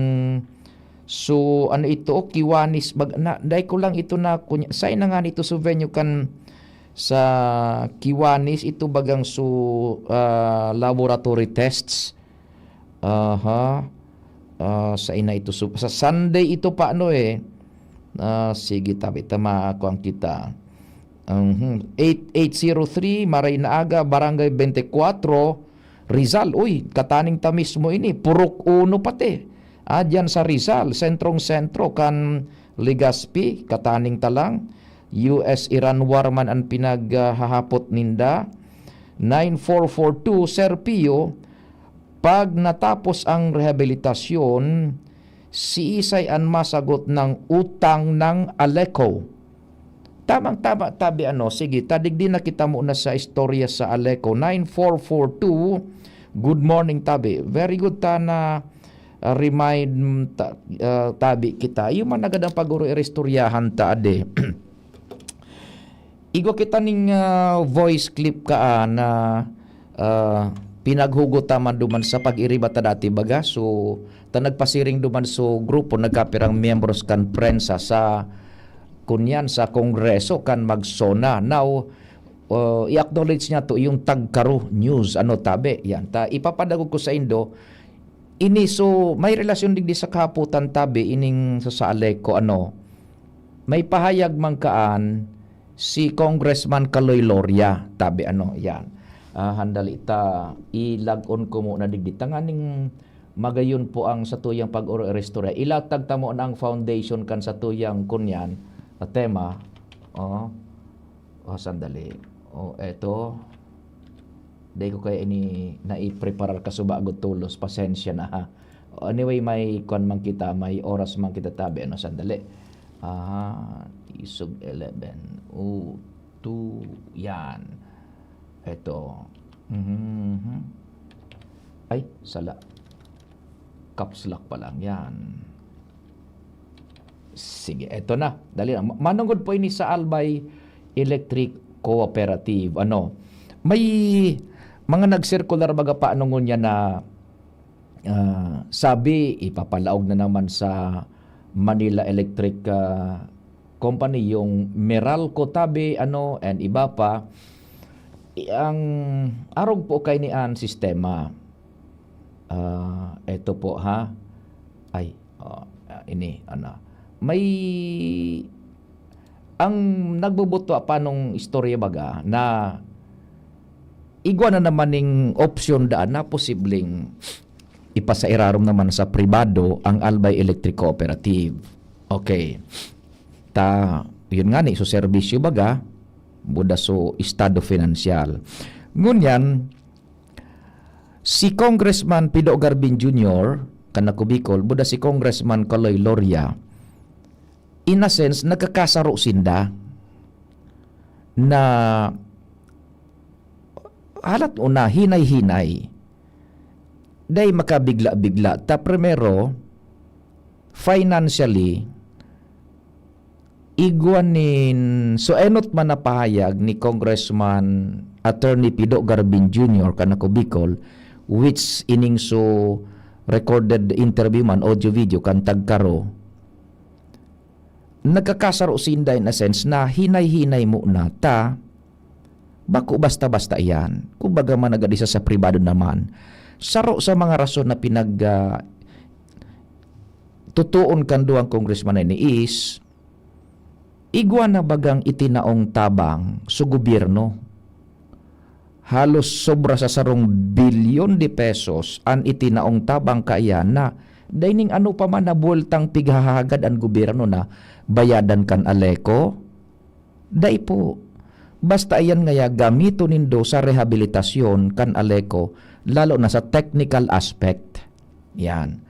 so ano ito, Kiwanis, bag-, na, dai ko lang ito na kunya, sain na nga nito so venue kan sa Kiwanis, ito bagang so, ah, laboratory tests. Aha. Ah, sa ina ito, su-, sa Sunday ito pa, ano eh. Ah, sige, Tabi, tama ako ang kita. Mhm. Eight eight zero three, Maray na Aga, Barangay twenty-four, Rizal. Uy, kataning ta mismo ini. Purok uno pati. Ah, diyan sa Rizal, sentrong-sentro kan Legazpi, kataning ta lang. U S Iran war man an pinaghahapot ninda. Nine four four two, Sir Pio, pag natapos ang rehabilitasyon, siisay an masagot ng utang ng Aleco? Tamang-tama, Tabi, ano. Sige, ta digdi na kita muna sa istorya sa Aleco. Nine four four two, good morning, Tabi. Very good ta na, ah, remind, ta-, ah, Tabi, kita. Iyo man nagad ang pag-oro iristoryahan ta, ade. Igwa kita ning, ah, voice clip ka, ah, na, ah, pinaghugot ta man duman sa pag-iriba ta dati, baga. So, ta nagpasiring duman so grupo, nagkapirang miyembros kan prensa sa, kunyan, sa Kongreso kan mag-SONA. Now, ah, i-acknowledge niya to yung Tagkaro News, ano, Tabi. Yan. Ta, ipapadagog ko sa indo, ini, so, may relasyon digdi sa kahapotan, Tabi, ining sa, sa Aleco, ano, may pahayag man kaan si Congressman Kaloy Loria, Tabi, ano, yan. Ah, handali ta, ilag-on ko muna digdi. Tanganing magayon po ang satuyang pag-oro-iristorya. Ilatag ta mo na ang foundation kan satuyang kunyan na tema. Oh. Oh, sandali. Oh, eto. Di ko kaya ini naipreparar kasubago tolos. Pasensya na, ha. Anyway, may kwan man kita, may oras man kita, Tabi. Ano, sandali. Ah, isog eleven. Oh, two, yan. Eto. Mhm. Ay, sala. Caps lock pa lang yan. Sige, eto na. Dali lang. Ma- Manungod po ini sa Albay Electric Cooperative. Ano? May mga nagsirkular baga pa ano ngunyan na ah, sabi, ipapalaog na naman sa Manila Electric ah, Company yung Meralco Tabi, ano, and iba pa. I- ang arog po kay ni an sistema. Ah, eto po ha. Ay, oh, ah, ini, ano. May ang nagbubuto pa nung istorya baga na igwa na naman ning opsyon daan na posibleng ipasairarom naman sa pribado ang Albay Electric Cooperative. Okay. Ta, yun nga ni, so serbisyo baga, buda so estado finansyal. Ngunyan, si Congressman Pido Garbin Junior, kan Ako Bicol, buda si Congressman Kaloy Loria, in a sense, nagkakasaro sinda na halat una, hinay-hinay. Dai makabigla-bigla. Ta primero, financially, igwa nin, so enot man na pahayag ni Congressman Attorney Pido Garbin Junior kan Ako Bicol, which ining so recorded interview man, audio video kan Tagkaro, nagkakasaro sinda in a sense na hinay-hinay muna ta, bako basta-basta iyan. Kumbaga, managad isa sa pribado naman. Saro sa mga rason na pinag, ah, tutuon kan duwang congressman na ini is, igwa na bagang itinaong tabang sa gobyerno. Halos sobra sa sarong bilyon de pesos an itinaong tabang kaiyan na dai ning ano pa man na buweltang pighahagad an gobyerno na bayadan kan Aleco? Dai po. Basta iyan ngaya gamiton nindo sa rehabilitasyon kan Aleco, lalo na sa technical aspect. Yan.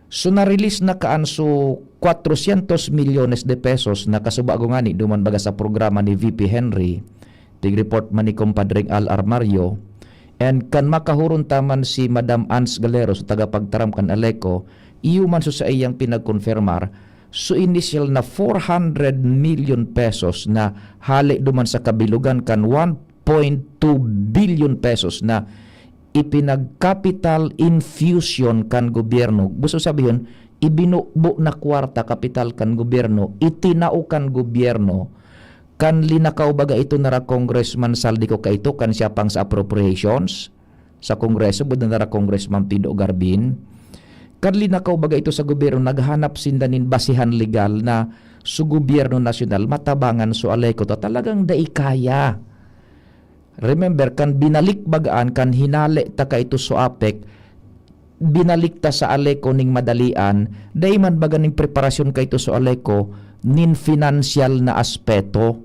So, na-release na kaan so cuatrocientos milyones de pesos na kasubago ngani duman baga sa programa ni V P Henry, tig-report man ni Compadreng Al Armario, and kan makahuron ta man si Madam Ans Galero sa tagapagtaram kan Aleco, iyo man so saiyang pinagkonfirmar, so initial na four hundred million pesos na hale duman sa kabilugan kan one point two billion pesos na ipinag-capital infusion kan gobyerno. Gusto sabihon, ibinubo na kwarta, kapital kan gobyerno, itinao kan gobyerno, kan linakaw baga ito nara Congressman Zaldy Co kaito, kan siya pang sa appropriations sa Kongreso, buda nara Congressman Pido Garbin. Kan linakaw baga ito sa gobyerno, naghanap sinda nin basihan legal na sa gobyerno nasyonal, matabangan so Aleco ta talagang dai kaya. Remember, kan binalik bagaan, kan hinale ta kaito sa APEC, binalik ta sa Aleco ning madalian, dai man baga ning preparasyon kaito sa Aleco nin financial na aspeto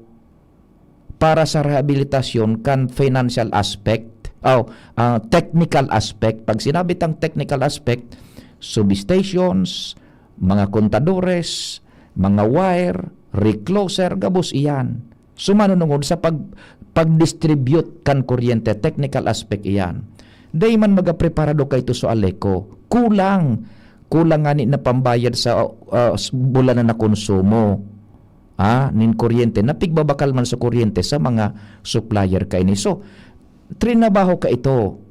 para sa rehabilitasyon kan financial aspect, o, ah, technical aspect. Pag sinabi tang technical aspect, substations, mga kontadores, mga wire, recloser, gabos iyan. Sumanunungod sa pag-, pag-distribute kan kuryente, technical aspect iyan. Dai man magapreparado kaito sa Aleco. Kulang. Kulang ngani na pambayad sa, ah, s-, bulan na nakonsumo, ah, nin kuryente. Napigbabakal man sa kuryente sa mga supplier kaini. So, trinabaho kaito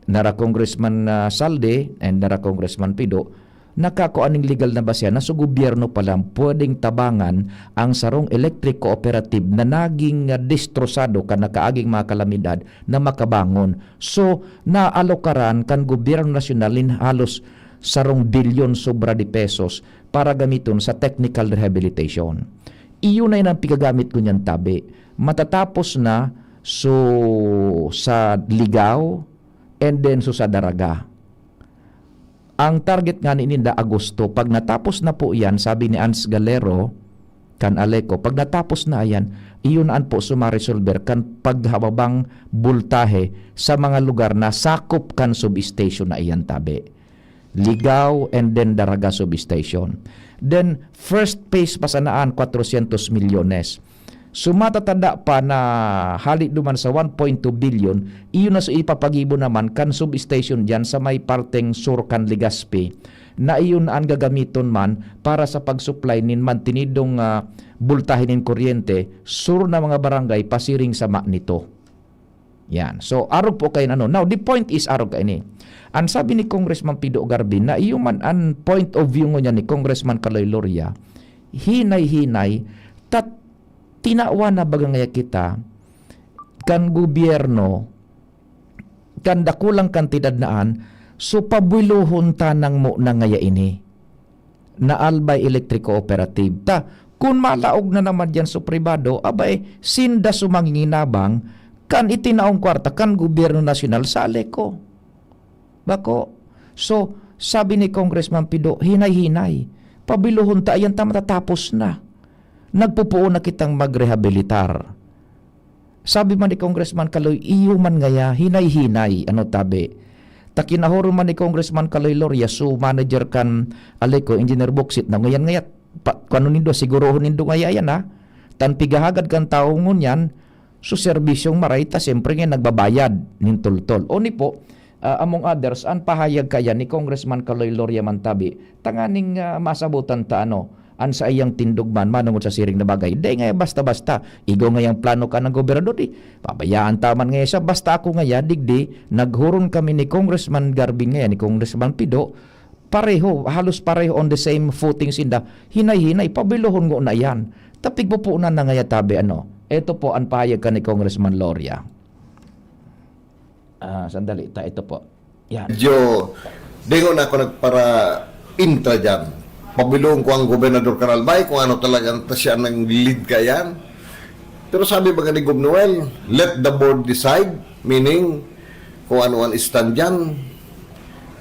nara Congressman, ah, Zaldy and nara Congressman Pido, nakakua ning legal na basehan na sa gobyerno pa lang pwedeng tabangan ang sarong electric cooperative na naging, ah, destrosado kan nakaaging mga kalamidad na makabangon. So, naalokaran kan gobyerno nasyonal nin halos sarong bilyon sobra de pesos para gamiton sa technical rehabilitation. Iyo na yan ang pigagamit ko niyan, tabi. Matatapos na so sa Ligao, and then so sa Daraga. Ang target nga ni ninda, Agosto. Pag natapos na po yan, sabi ni Ans Galero, kan Aleco, pag natapos na yan, iyon an po sumaresolver kan paghababang bultahe sa mga lugar na sakop kan substation na iyan, tabi. Ligao and then Daraga substation. Then, first phase pa sanaan, cuatrocientos milyones. So, matatada pa na hali duman sa one point two billion, iyon na so ipapagibo naman kan substation diyan sa may parteng sur kan Legazpi, na iyon an gagamiton man para sa pag-supply nin mantenidong, ah, boltahe nin kuryente sur na mga barangay pasiring sama nito. Yan. So, arog po kayo na, no? Now, the point is, arog kayo ni. An sabi ni Congressman Pido Garvin na iyo man an point of view ngunyan ni Congressman Kaloy Loria, hinay-hinay, tat-, tinawa na baga ngaya kita, kan gobyerno, kan dakulang kantidad na an, so pabuilohon ta nang mo na ngaya ini na Albay Electric Cooperative. Ta, kun malaog na naman diyan sa pribado, abay, sinda sumanginginabang kan itinaong kwarta kan gobyerno nasyonal sa Aleco. Bako. So, sabi ni Congressman Pido, hinay-hinay. Pabilohon ta, ayan ta matatapos na. Nagpupuon na kitang magrehabilitar. Sabi man ni Congressman Kaloy, iyo man ngaya, hinay-hinay, ano tabi. Ta kinahoro man ni Congressman Kaloy Loria, so manager kan Aleco, Engineer Boksit, na ngayan ngaya, pa, kano nindo, sigurohon nindo ngaya yan, ha? Tan pigahagad kan tawo ngunyan, so serbisyong maray ta, siyempre ngayon nagbabayad nin toltol. O ni po, ah, among others, an pahayag kaya ni Congressman Kaloy Loria man tabi, tanganing, ah, masabutan ta, ano, an saiyang tindog man manongod sa siring na bagay. Dai ngaya basta-basta. Igwa ngayang plano kan gobernador, di pabayaan ta man ngaya siya. Basta ako ngaya, digdi, naghuron kami ni Congressman Garvin ngaya, ni Congressman Pido, pareho, halos pareho on the same footing sinda. Hinay-hinay, pabilohon ngona yan. Ta pigpupunan na ngaya tabi, ano. Eto po an pahayag kan ni Congressman Loria. Ah, sandali, ta, ito po. Yan. Medyo, dengon ako nagpara-intra dyan. Pabilong ko ang Gobernador kan Albay kung ano talagang ta siya nang lead ka yan. Pero sabi ba ni Gob Noel, "Let the board decide," meaning, kung ano ang stand dyan.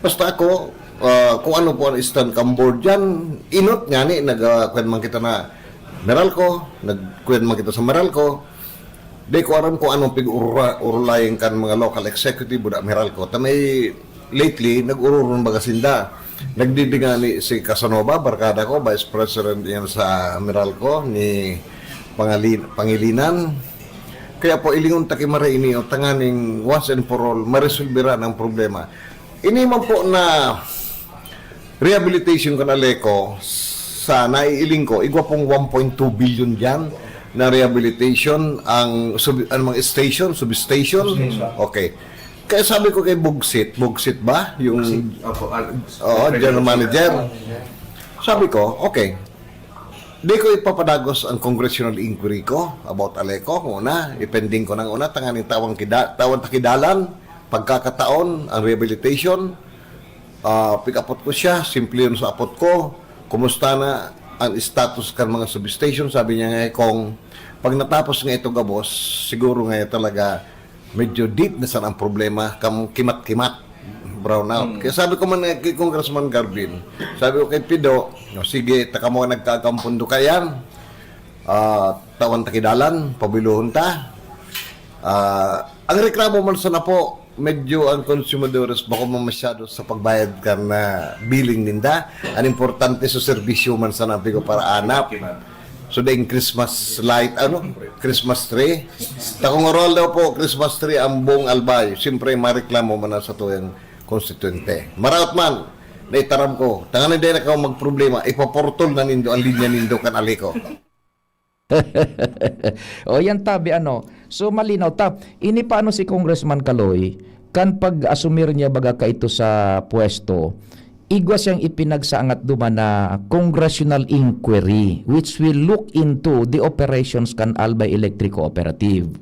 Basta ako, ah, kung ano po ang stand kang board dyan, inot nga ni, nag, ah, kwan man kita na Meralco, nagkwan man kita sa Meralco, di ko aram kung anong pig-urula-, urulayan kan mga local executive, buda Meralco. Ta may lately, nag-ururun baga sinda. Nagdidingani si Casanova, barkada ko, vice president yan sa Meralco, ni Pangali-, Pangilinan. Kaya po, ilingon ta ki Mara ini, o, tanganing once and for all, maresolbera ang problema. Ini man po na rehabilitation kan Aleco, sa naiiling ko, igwa pong one point two billion dyan na rehabilitation ang sub-, ang mga station, substation. Substation. Okay. Kaya sabi ko kay Bugsit, Bugsit ba? Yung Bugsit. Opo, ah, Oo, general manager. Sabi ko, okay. Di ko ipapadagos ang congressional inquiry ko about Aleco. Una, i-pending ko nang una, tanganing tawan kida-, tawan takidalan, pagkakataon, ang rehabilitation. Ah, pig-apot ko siya, simple yun sa apot ko. Kumusta na ang status kan mga substation? Sabi niya nga, kung pag natapos nga ito gabos, siguro nga talaga medyo deep na sana ang problema, kam-, kimat-kimat, brown out. Hmm. Kaya sabi ko man, eh, kay Congressman Garvin, sabi ko kay Pido, "O, sige, ta kamo ang nagkakampon do kayan, ah, tawan takidalan, pabilohon ta." Ah, ang reklamo man sana po, medyo ang konsumadores bako man masyado sa pagbayad kan, ah, billing ninda. Ang importante sa serbisyo man sana, pigo para anap. So, daing Christmas light, ano? Christmas tree. Takong oral daw po, Christmas tree, ang buong Albay. Siyempre, mareklamo man na sa tuyang konstituyente. Maraot man, naitaram ko. Tanganing dai na kayo magproblema, ipaportol na nindo ang linya nindo kan Aleco. O, yan tabi, ano. So, malinaw ta. Ini pa, ano, si Congressman Kaloy, kan pag-asumir niya baga kaito sa pwesto, igwa siyang ipinagsaangat duman na congressional inquiry which will look into the operations kan Albay Electric Cooperative.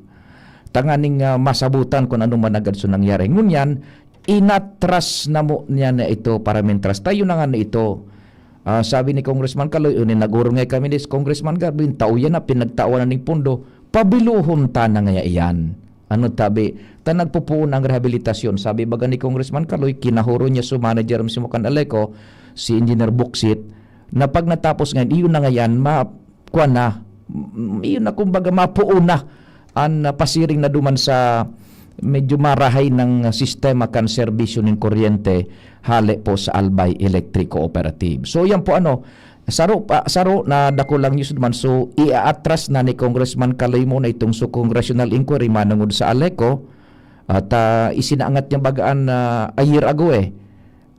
Tanganing, ah, masabutan kung ano man agad so nangyari. Ngunyan, inatras na mo niya na ito para mintras. Tayo na nga na ito. Ah, sabi ni Congressman Kaloy, "Unin nagurungay kami ni Congressman Garvin, tao yan na pinagtawan na ning pondo, pabiluhon ta na ngaya iyan." Ano tabi? Ta nagpupuon ang rehabilitasyon. Sabi baga ni Congressman Kaloy, kinahuro niya so manager mismo kan Aleco, si Engineer Buksit, na pag natapos ngayon, iyon na ngayon, ma-, kuwan na, mm, iyon na, kumbaga, mapuon na an, ah, pasiring na duman sa medyo marahay ng sistema kan serbisyo nin kuryente hale po sa Albay Electric Cooperative. So, yan po, ano, Saro pa, saro na dakul lang news man. So, iaatras na ni Congressman Kaloy muna itong so congressional inquiry manungod sa Aleco. At, ah, isinaangat niya bagaan na a year ago eh.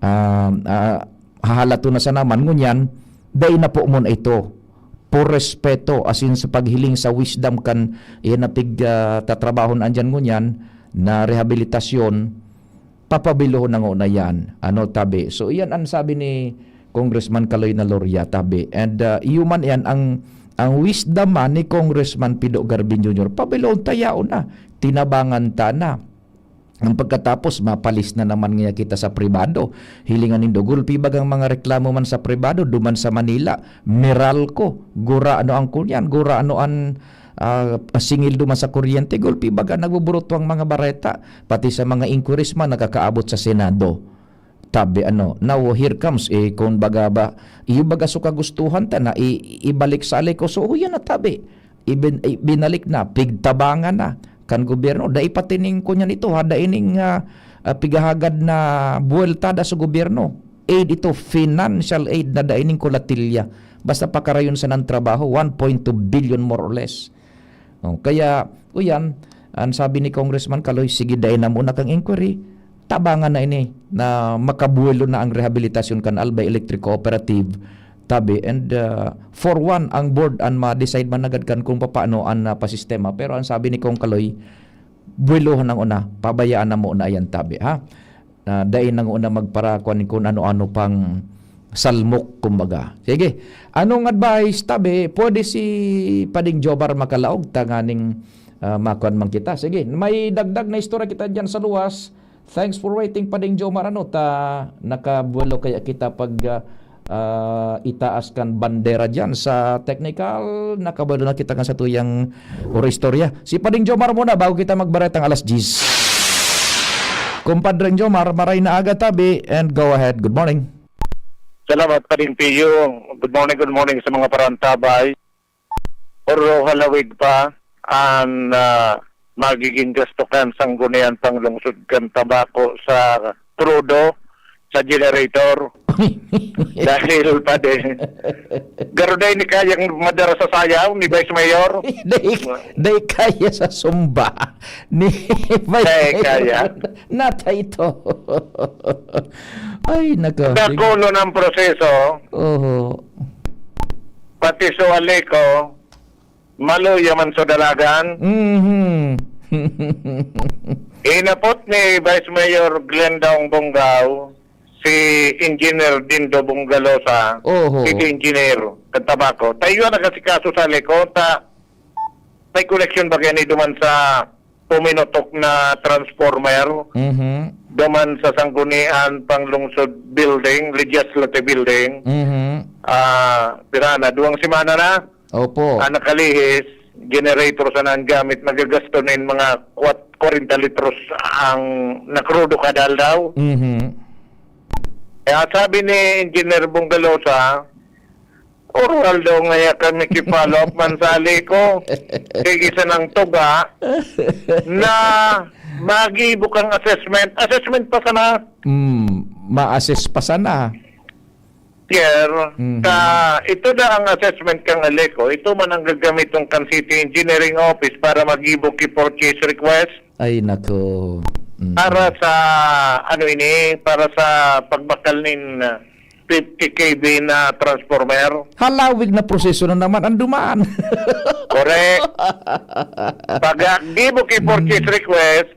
Ah, ah, hahalato na sa naman. Ngunyan, dai na po muna ito. Por respeto, as in sa paghiling sa wisdom kan iyan na pig, ah, tatrabaho na andyan ngunyan na rehabilitasyon, papabilohon na nguna yan. Ano, tabi? So, iyan ang sabi ni Congressman Kaloy na Loria, tabi. And, ah, iyo man yan, ang, ang wisdom man ni Congressman Pido Garbin Junior, pabilohon ta yaon na. Tinabangan ta na. Ang pagkatapos, mapalis na naman niya kita sa pribado. Hilingan nindo, gulpi bagang mga reklamo man sa pribado, duman sa Manila, Meralco, gura ano ang kunyan, gura ano an, ah, singil duman sa kuryente, gulpi baga nagbuburuto ang mga bareta, pati sa mga inquiries man nakakaabot sa Senado. Tabi ano, now here comes, eh, kung baga ba, iyo baga so kagustuhan ta na i-, ibalik sa Aleco. So, yan na tabi. Ibin-, ibinalik na, pigtabangan na kan gobyerno. Dai pati ning kunyan ito, ha, dai ning, ah, ah, pigahagad na buwelta da sa gobyerno. Aid ito, financial aid na dai ning kulatilya. Basta pakarayon sa nan trabaho, one point two billion more or less. Oh, kaya, o yan, ang sabi ni Congressman Kaloy, sige, dai na muna kang inquiry, tabangan na ini na makabuwelo na ang rehabilitasyon kan Albay Electric Cooperative, tabi. And, uh, for one, ang board an ma-decide man agad kan kung papaano an, uh, pasistema. Pero ang sabi ni Cong Kaloy, buwelohan ang una, pabayaan na muna yan, tabi, ha? Na dai na nguna magparakuan kun ano-ano pang salmok, kumbaga. Sige, anong advice, tabi? Pwede si Pading Jomar makalaog tanganing, ah, makuan man kita. Sige, may dagdag na istorya kita diyan sa luwas. Thanks for waiting, Pading Jomar. Ano ta, nakabuwelo kaya kita pag, ah, ah, itaas kan bandera diyan sa technical? Nakabuwelo na kita kan sa tuyang oro istorya. Si Pading Jomar muna bago kita magbaretang alas diyes. Kumpadreng Jomar, maray na aga, tabi, and go ahead. Good morning. Salamat, Pading Pio. Good morning, good morning sa mga parantabay. Oro halawig pa an, ah, magiging gasto kan Sangguniang Panglungsod kan Tabaco sa krudo, sa generator. Dahil pa din. Garo dai ni kayang madara sa sayaw ni Vice Mayor. Dai, dai kaya sa sumba ni Vice Dai Mayor. Kaya. Nata ito. Ay, nako. Dakulo ng proseso. Oho. Pati sa Aleco, maluya man sa dalagan. Mhm. Inapot ni Vice Mayor Glenda Ong Bongao si Engineer Dindo Bongalosa, Oho. City Engineer, kan Tabaco. Tayo ang nagkasikaso sa Aleco, ta may connection ba kaya ni duman sa puminutok na transformer? Mhm. Duman sa Sangguniang Panglungsod Building, Legislative Building. Mhm. Ah, pira na, duwang semana na. Opo. Ang nakalihis, generator sana ang gamit, nagagasto na yung mga kwat-, kwarenta litros ang nakrudo kada aldaw. Mhm. Kaya sabi ni Engineer Bongalosa, oral daw ngaya kami ki-follow up man sa Aleco. Sige sanang tuga na magibo kang assessment. Assessment pa sana. Mm, ma-assess pa sana. Sir, Mhm. ka, ito na ang assessment kang Aleco. Ito man ang gagamiton kan City Engineering Office para mag-evoke purchase request Ay, nako. Mm. para sa, ano ini, para sa pagbakal nin, uh, fifty K V na transformer. Halawig na proseso na naman ang duman. Correct. Pag-evoke purchase Mm. request,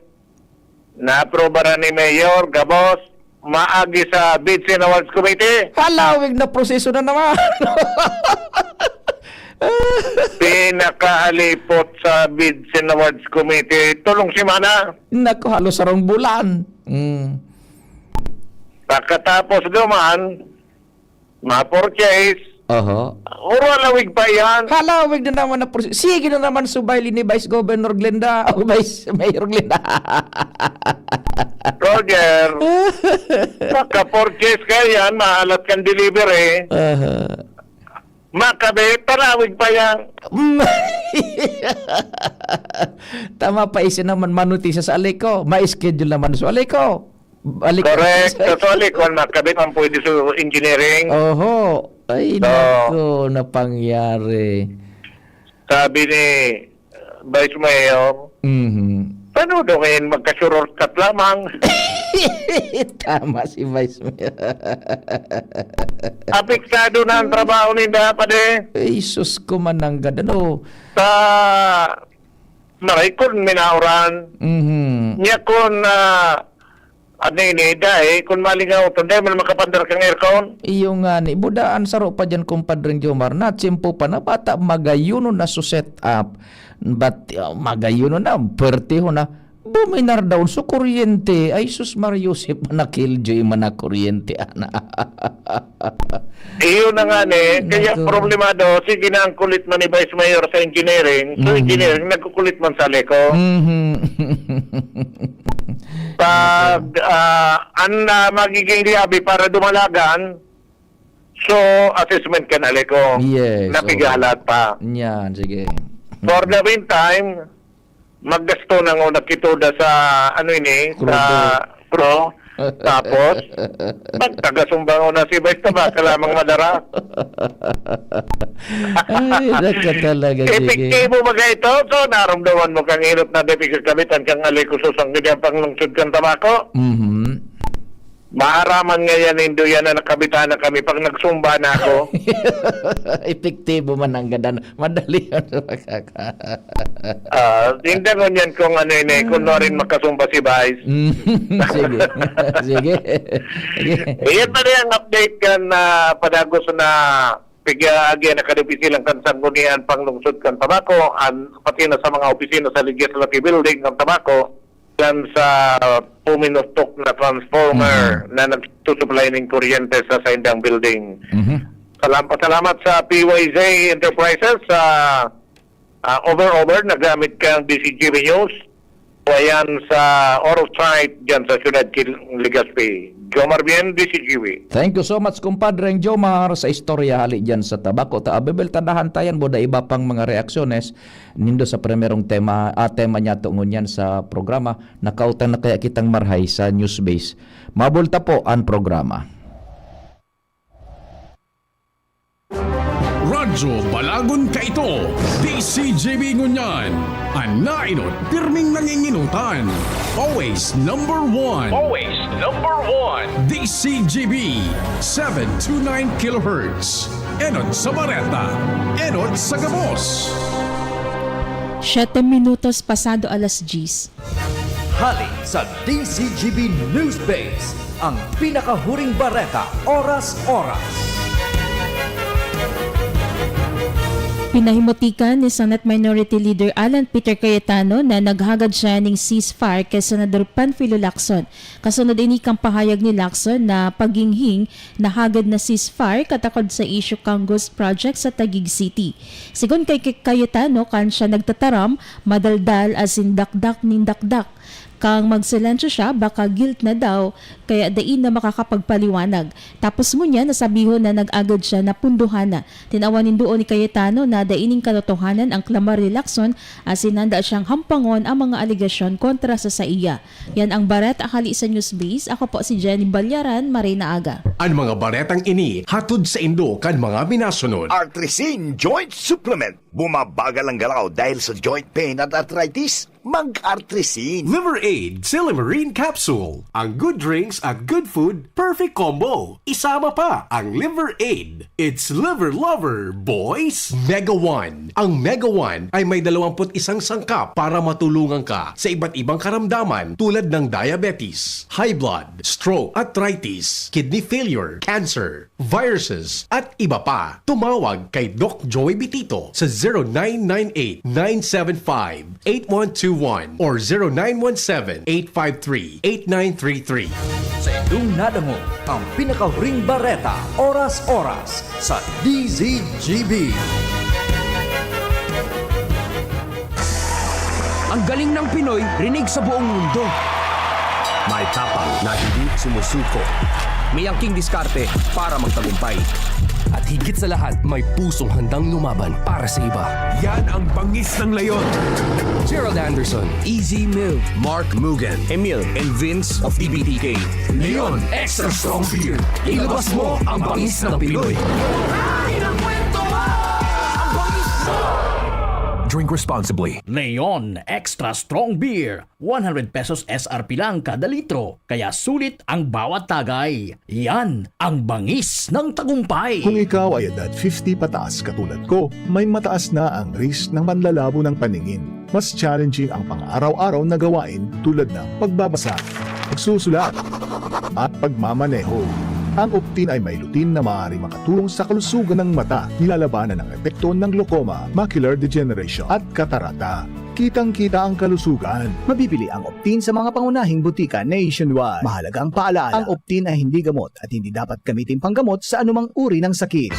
naaprobaran ni Mayor, gabos, maagi sa Bids and Awards Committee. Halawig na proseso na naman. Pinakaalipot sa Bids and Awards Committee, tulong semana. Naku, halos sarong bulan. Mm. Pagkatapos duman, ma-purchase. Oho. Oro, halawig pa yan. Halawig na naman na purchase. Sige na naman, subay ni Vice Governor Glenda o Vice Mayor Glenda. Roger, maka-purchase ka yan, mahalat kang delivery. Aha. Makabit, halawig pa yan. Mm. Tama pa, isin naman manutisa sa Aleco. Ma-schedule naman sa Aleco. Balik. Correct. Sa Aleco, makabit ang pwede sa engineering. Oho. Ay, So, nako, napangyari. Sabi ni, uh, Vice Mayor, Mhm. "Paano daw ngayon magka-shortcut lamang?" Tama si Vice Mayor. Apektado na ang trabaho ninda, padi. Ay, sus ko, mananggad. Ano? Sa maray kun minauran. Mhm. Niya kun, ah, ano ini, dai, kun malingaw, tunday man makapandar kang aircon. Iyo nga ni, budaan saro pa diyan, Kumpadreng Jomar, na tiyempo pa na bata, magayunon na su set up. But, ah, magayunon na, pertiho na. Buminar daon su kuryente. Ay, sus, Mario Joseph, manakiljoy man na kuryente, ana. Iyo na nga ni, kaya Nako. problemado, sige na ang kulit man ni Vice Mayor sa engineering. So, Mhm. engineering, nagkukulit man sa Aleco. Mhm. Pag, ah, ang, ah, magiging liabi para dumalagan, so, assessment kan Aleco. Yes, Napigahalat oo. pa. Yan, sige. For the meantime, maggasto na nguna kita sa, ano ini, Crudo. sa pro. Tapos, magtagasumba nguna si Vice, ta baka lamang madara. Ay, nako talaga, sige. Epektibo ba ito? So, naramdaman mo kang inot na dai pigkakabitan kang Aleco Susang, ganyan panglungsod kang tabako? Mhm. Maaraman ngayan, nindo yan na nakabitan na kami pag nagsumba na ako. Epektibo man ang gadan. Madali yan sa pagkaka- Ah, tingnan ko niyan kung ano yun eh, kung Ah. ano rin makasumba si Vice. Mm, sige. Sige. Sige. Iyan pa rin ang update kan, ah, padagos na pigyaagi na kadupisilang kan Sanggunian Panglungsod kan Tabako, an, pati na sa mga opisina sa Legislative Building kan Tabako, dyan sa puminostok na transformer Mhm. na nagsusupply ning kuryente sa saindang building. Mhm. Salam-, salamat sa P Y Z Enterprises, sa, ah, over-over, nagamit kang D C G B News. Ayan sa Oro Site, dyan sa Siyudad Kil-, Legazpi. Jomar Bien, D C G B. Thank you so much, Kumpadreng Jomar, sa istorya hali dyan sa Tabako. Ta, abebel, tadahan tayan, boda iba pang mga reaksyones nindo sa primerong tema, ah, tema niya to ngunyan sa programa. Nakautang na kaya kitang marhay sa news base. Mabulta po ang programa. Radyo Balagon kaito, D C G B ngunyan. An nainot, pirming nanginginotan. Always number one. Always number one. D C G B, seven two nine kilohertz. Enot sa bareta, enot sa gabos. Siyete minutos pasado alas diyes. Hali sa D C G B News Base, ang pinakahuring bareta, oras-oras. Pinahimutikan ni Senate Minority Leader Alan Peter Cayetano na naghagad siya ning ceasefire kay Senador Panfilo Lacson. Kasunod ini kan pahayag ni Lacson na paghinghing na hagad na ceasefire katakod sa isyu kan Ghost Project sa Taguig City. Sigon kay Cay-, Cayetano, kan siya nagtataram, madaldal asin dakdak nin dakdak. Kan magsilensyo siya, baka guilt na daw, kaya dai na makakapagpaliwanag. Tapos ngunyan, nasabihon na nag-agad siya na pundohan na. Tinawan nin duo ni Cayetano na dai nin katotohanan ang klamar ni Lacson asin handa siyang hampangon ang mga alegasyon kontra sa saiya. Yan ang bareta hali sa News Base. Ako po si Jenny Balyaran. Maray na aga. An mga baretang ini hatod saindo kan mga minasunod. Artrisin Joint Supplement. Bumabagal ang galaw dahil sa joint pain at arthritis. Mag-Artrisin. Liver Aid, Silymarin Capsule. Ang good drinks at good food, perfect combo. Isama pa ang Liver Aid. It's Liver Lover, boys! Mega One. Ang Mega One ay may dalawampu't isang sangkap para matulungan ka sa iba't ibang karamdaman tulad ng diabetes, high blood, stroke, arthritis, kidney failure, cancer, viruses, at iba pa. Tumawag kay Doc Joey Bitito sa zero nine nine eight, nine seven five, eight one two one or zero nine one seven, eight five three, eight nine three three. Sa indong nadangog ang pinakahuring bareta, oras-oras sa D Z G B. Ang galing ng Pinoy, rinig sa buong mundo. May tapang na hindi sumusuko. May angking diskarte para magtagumpay. At higit sa lahat, may pusong handang lumaban para sa iba. Yan ang bangis ng leon. Gerald Anderson, Easy Move, Mark Mugen, Emil, and Vince of T B T K. Leon Extra Strong Beer. Ilabas mo ang bangis ng Pinoy. Drink responsibly. Leon Extra Strong Beer. One hundred pesos S R P lang kada litro, kaya sulit ang bawat tagay. Yan ang bangis ng tagumpay. Kung ikaw ay edad fifty pataas katulad ko, may mataas na ang risk ng panlalabo ng paningin. Mas challenging ang pang-araw-araw na gawain tulad ng pagbabasa, pagsusulat, at pagmamaneho. Ang Optin ay may lutein na maaaring makatulong sa kalusugan ng mata, nilalabanan ang epekto ng glaucoma, macular degeneration, at katarata. Kitang-kita ang kalusugan. Mabibili ang Optin sa mga pangunahing butika nationwide. Mahalagang paalala, ang Optin ay hindi gamot at hindi dapat gamitin panggamot sa anumang uri ng sakit.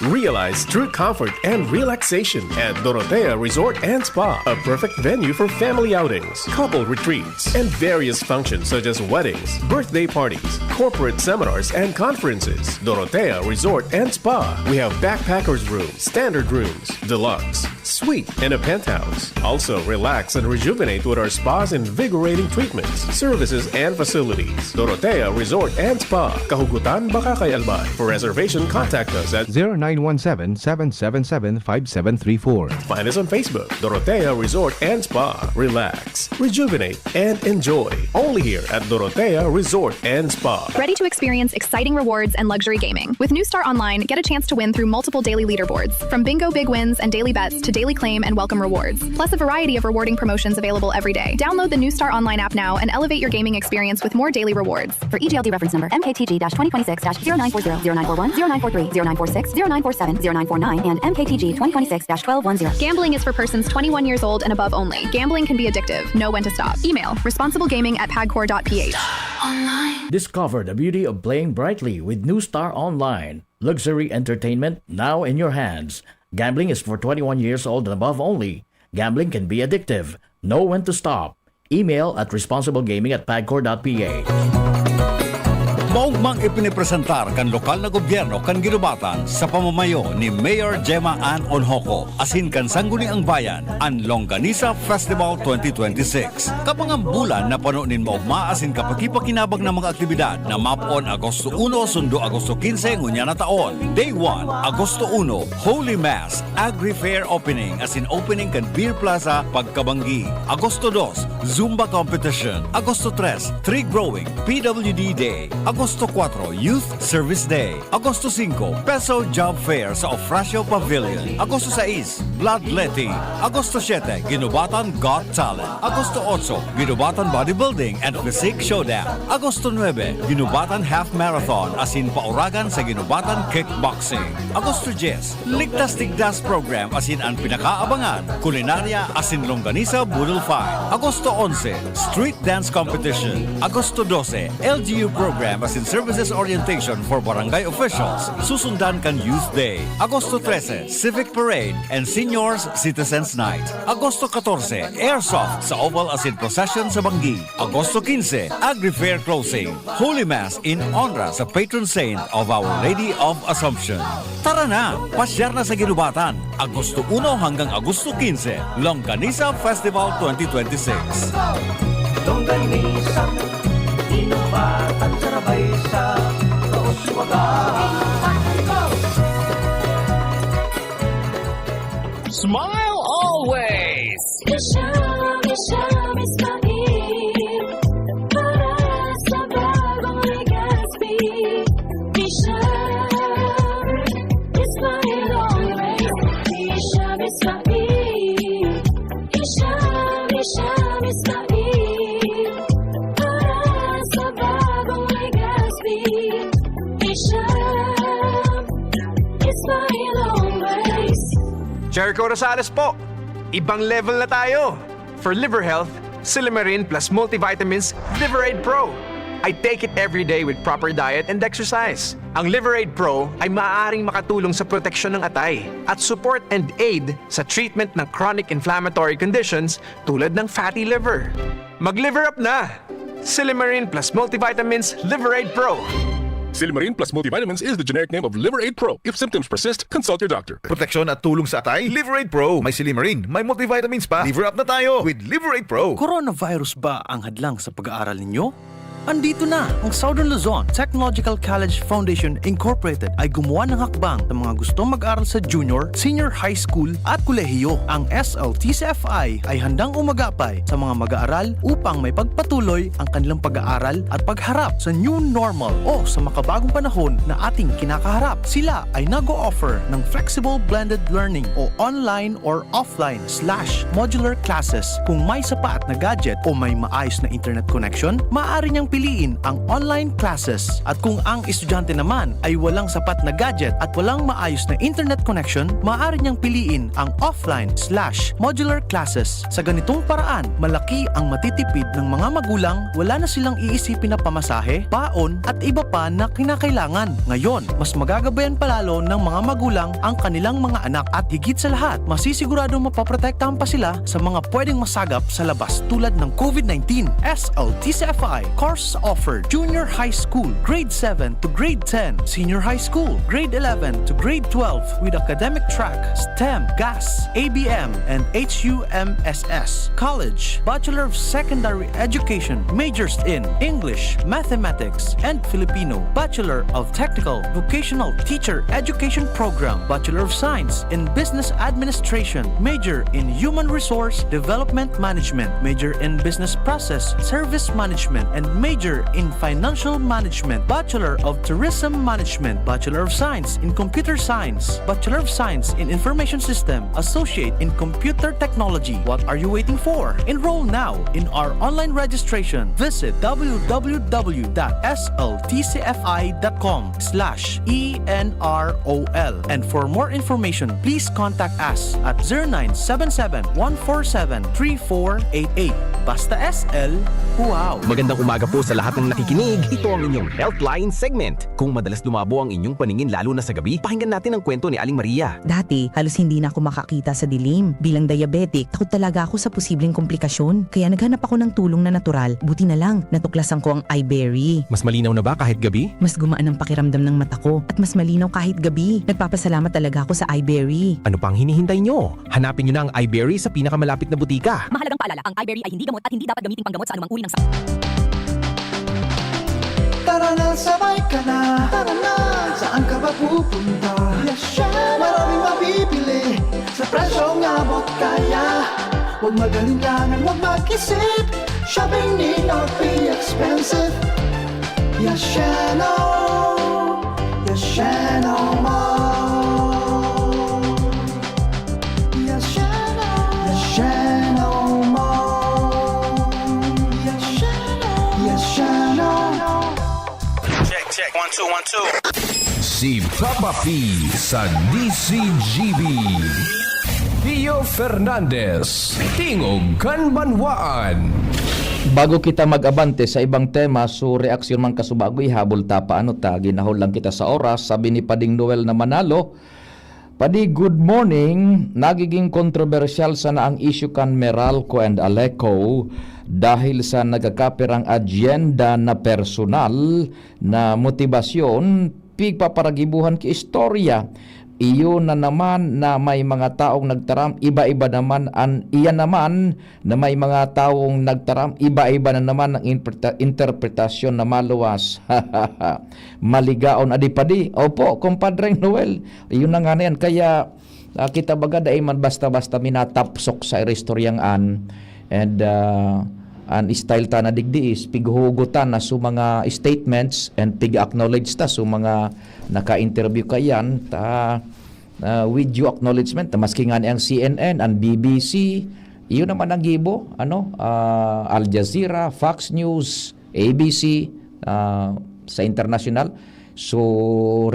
Realize true comfort and relaxation at Dorotea Resort and Spa, a perfect venue for family outings, couple retreats, and various functions such as weddings, birthday parties, corporate seminars, and conferences. Dorotea Resort and Spa. We have backpackers room, standard rooms, deluxe, suite, and a penthouse. Also, relax and rejuvenate with our spa's invigorating treatments, services, and facilities. Dorotea Resort and Spa, Kahugutan, Bacacay, Albay. For reservation, contact us at zero nine one seven, seven seven seven, five seven three four. Find us on Facebook, Dorotea Resort and Spa. Relax, rejuvenate, and enjoy. Only here at Dorotea Resort and Spa. Ready to experience exciting rewards and luxury gaming? With New Star Online, get a chance to win through multiple daily leaderboards, from bingo big wins and daily bets to daily claim and welcome rewards, plus a variety of rewarding promotions available every day. Download the New Star Online app now and elevate your gaming experience with more daily rewards. For E G L D reference number M K T G dash twenty twenty-six dash zero nine four zero, zero nine four one, zero nine four three, zero nine four six, zero nine four seven, zero nine four nine, and M K T G twenty twenty-six dash twelve one zero. Gambling is for persons twenty-one years old and above only. Gambling can be addictive. Know when to stop. Email responsiblegaming at pagcor dot p h. Discover the beauty of playing brightly with New Star Online. Luxury entertainment now in your hands. Gambling is for twenty-one years old and above only. Gambling can be addictive. Know when to stop. Email at responsiblegaming at pagcor dot p h. Maugmang ipinipresentar kan lokal na gobyerno kan Guinobatan sa pamamayo ni Mayor Gemma Ann Onhoco asin kan Sangguniang Bayan an Longganisa Festival twenty twenty-six. Kabangang bulan na pano nin maogma asin kapakipakinabang na mga aktibidad na mapoon Agosto uno sundo Agosto quince ngunyan na taon. Day one, Agosto uno, Holy Mass, Agri Fair Opening asin opening kan Beer Plaza pagkabanggi. Agosto dos, Zumba Competition. Agosto tres, Tree Growing, P W D Day. Agosto kuwatro, Youth Service Day. Agosto singko, Peso Job Fair sa Ofracio Pavilion. Agosto sais, Bloodletting. Agosto siyete, Guinobatan Got Talent. Agosto otso, Guinobatan Bodybuilding and Physique Showdown. Agosto nuebe, Guinobatan Half Marathon asin pauragan sa Guinobatan Kickboxing. Agosto dyes, Ligtas Tigdas Program asin an pinakaabangan, kulinarya asin longganisa boodle fight. Agosto onse, Street Dance Competition. Agosto dose, L G U Program asin Services Orientation for Barangay Officials, susundan kan Youth Day. Agosto trese, Civic Parade and Seniors Citizens Night. Agosto katorse, Airsoft sa Oval asin Procession sa Banggi. Agosto quince, Agri Fair Closing. Holy Mass in honra sa patron saint of Our Lady of Assumption. Tara na! Pasyar na sa Guinobatan, Agosto uno hanggang Agosto quince, Longganisa Festival twenty twenty-six. Longganisa, Guinobatan, sarabay sa Kauswagan. Smile always! Isha, Isha, Isha, Para sa bagong Legazpi, Isha, Isha, Isha, Isha, Isha, Isha, Para sa bagong Legazpi, Isha, Isha, Jericho Rosales po! Ibang level na tayo! For liver health, Silymarin plus multivitamins, Liver Aid Pro. I take it every day with proper diet and exercise. Ang Liver Aid Pro ay maaaring makatulong sa proteksyon ng atay at support and aid sa treatment ng chronic inflammatory conditions tulad ng fatty liver. Mag-liver up na! Silymarin plus multivitamins, Liver Aid Pro. Silymarin plus multivitamins is the generic name of Liver Aid Pro. If symptoms persist, consult your doctor. Proteksyon at tulong sa atay, Liver Aid Pro. May silymarin, may multivitamins pa. Liver up na tayo with Liver Aid Pro. Coronavirus ba ang hadlang sa pag-aaral ninyo? Andito na! Ang Southern Luzon Technological College Foundation Incorporated ay gumawa ng hakbang sa mga gustong mag-aral sa junior, senior high school at kolehiyo. Ang S L T C F I ay handang umagapay sa mga mag-aaral upang maipagpatuloy ang kanilang pag-aaral at pagharap sa new normal o sa makabagong panahon na ating kinakaharap. Sila ay nag-o-offer ng flexible blended learning o online or offline slash modular classes. Kung may sapat na gadget o may maayos na internet connection, maaari niyang piliin ang online classes. At kung ang estudyante naman ay walang sapat na gadget at walang maayos na internet connection, maaari niyang piliin ang offline slash modular classes. Sa ganitong paraan, malaki ang matitipid ng mga magulang, wala na silang iisipin na pamasahe, baon, at iba pa na kinakailangan. Ngayon, mas magagabayan pa lalo ng mga magulang ang kanilang mga anak at higit sa lahat, masisiguradong mapoprotektahan pa sila sa mga pwedeng masagap sa labas tulad ng COVID nineteen. S L T C F I courses offered: Junior High School, Grade seven to Grade ten, Senior High School, Grade eleven to Grade twelve with academic track, STEM, GAS, A B M, and H U M S S. College, Bachelor of Secondary Education, majors in English, Mathematics, and Filipino, Bachelor of Technical Vocational Teacher Education Program, Bachelor of Science in Business Administration, major in Human Resource Development Management, major in Business Process Service Management, and major in Financial Management, Bachelor of Tourism Management, Bachelor of Science in Computer Science, Bachelor of Science in Information System, Associate in Computer Technology. What are you waiting for? Enroll now in our online registration. Visit w w w dot s l t c f i dot com slash e n r o l. And for more information, please contact us at zero nine seven seven, one four seven, three four eight eight. Basta S L, wow! Magandang umaga po sa lahat ng nakikinig. Ito ang inyong Healthline segment. Kung madalas lumabo ang inyong paningin lalo na sa gabi, pakinggan natin ang kwento ni Aling Maria. Dati, halos hindi na ako makakita sa dilim. Bilang diabetic, takot talaga ako sa posibleng komplikasyon. Kaya naghanap ako ng tulong na natural. Buti na lang, natuklasan ko ang iBerry. Mas malinaw na ba kahit gabi? Mas gumaan ang pakiramdam ng mata ko at mas malinaw kahit gabi. Nagpapasalamat talaga ako sa iBerry. Ano pang hinihintay nyo? Hanapin nyo na ang iBerry sa pinakamalapit na butika. Mahalagang paalala, ang iBerry ay hindi gamot at hindi dapat gamiting panggamot sa anumang uri ng sakit. Tara na, sabay ka na. Tara na, saan ka ba pupunta? Maraming mabibili sa presyong abot kaya. Huwag mag-alinlangan, huwag mag-isip. Shopping need not be expensive. Yasheno, Yasheno Mall. Yasheno, Yasheno Mall. Yasheno, Yasheno. Check, check. One, two, one, two. Si Papa P sa D C G B. Theo Fernandez, Tingog kan Banwaan. Bago kita mag-abante sa ibang tema, so reaksyon man kasubago, ihabol ta pa, ano ta, ginahol lang kita sa oras. Sabi ni Pading Noel na Manalo, Padi, good morning. Nagiging kontrobersyal sana ang issue kan Meralco and Aleco dahil sa nagkakapirang agenda na personal na motibasyon, pigpaparagibuhan ki istorya. Iyo na naman na may mga taong nagtaram, iba-iba naman an, iyan naman na may mga taong nagtaram, iba-iba na naman ang interpreta-, interpretasyon na maluwas. Maligaon, adi padi. Opo, Compadre Noel, yun na nga na yan. Kaya, ah, kita baga, dai man basta-basta minatapsok sa istoryang an. And, ah, an style ta na digdi is pighuhugutan na so mga statements and pig-acknowledge ta so mga naka-interview kaiyan ta, ah, with due acknowledgement, maski nga ni ang C N N, ang B B C, yun naman ang gibo, ano, ah, Al Jazeera, Fox News, A B C, ah, sa international. So,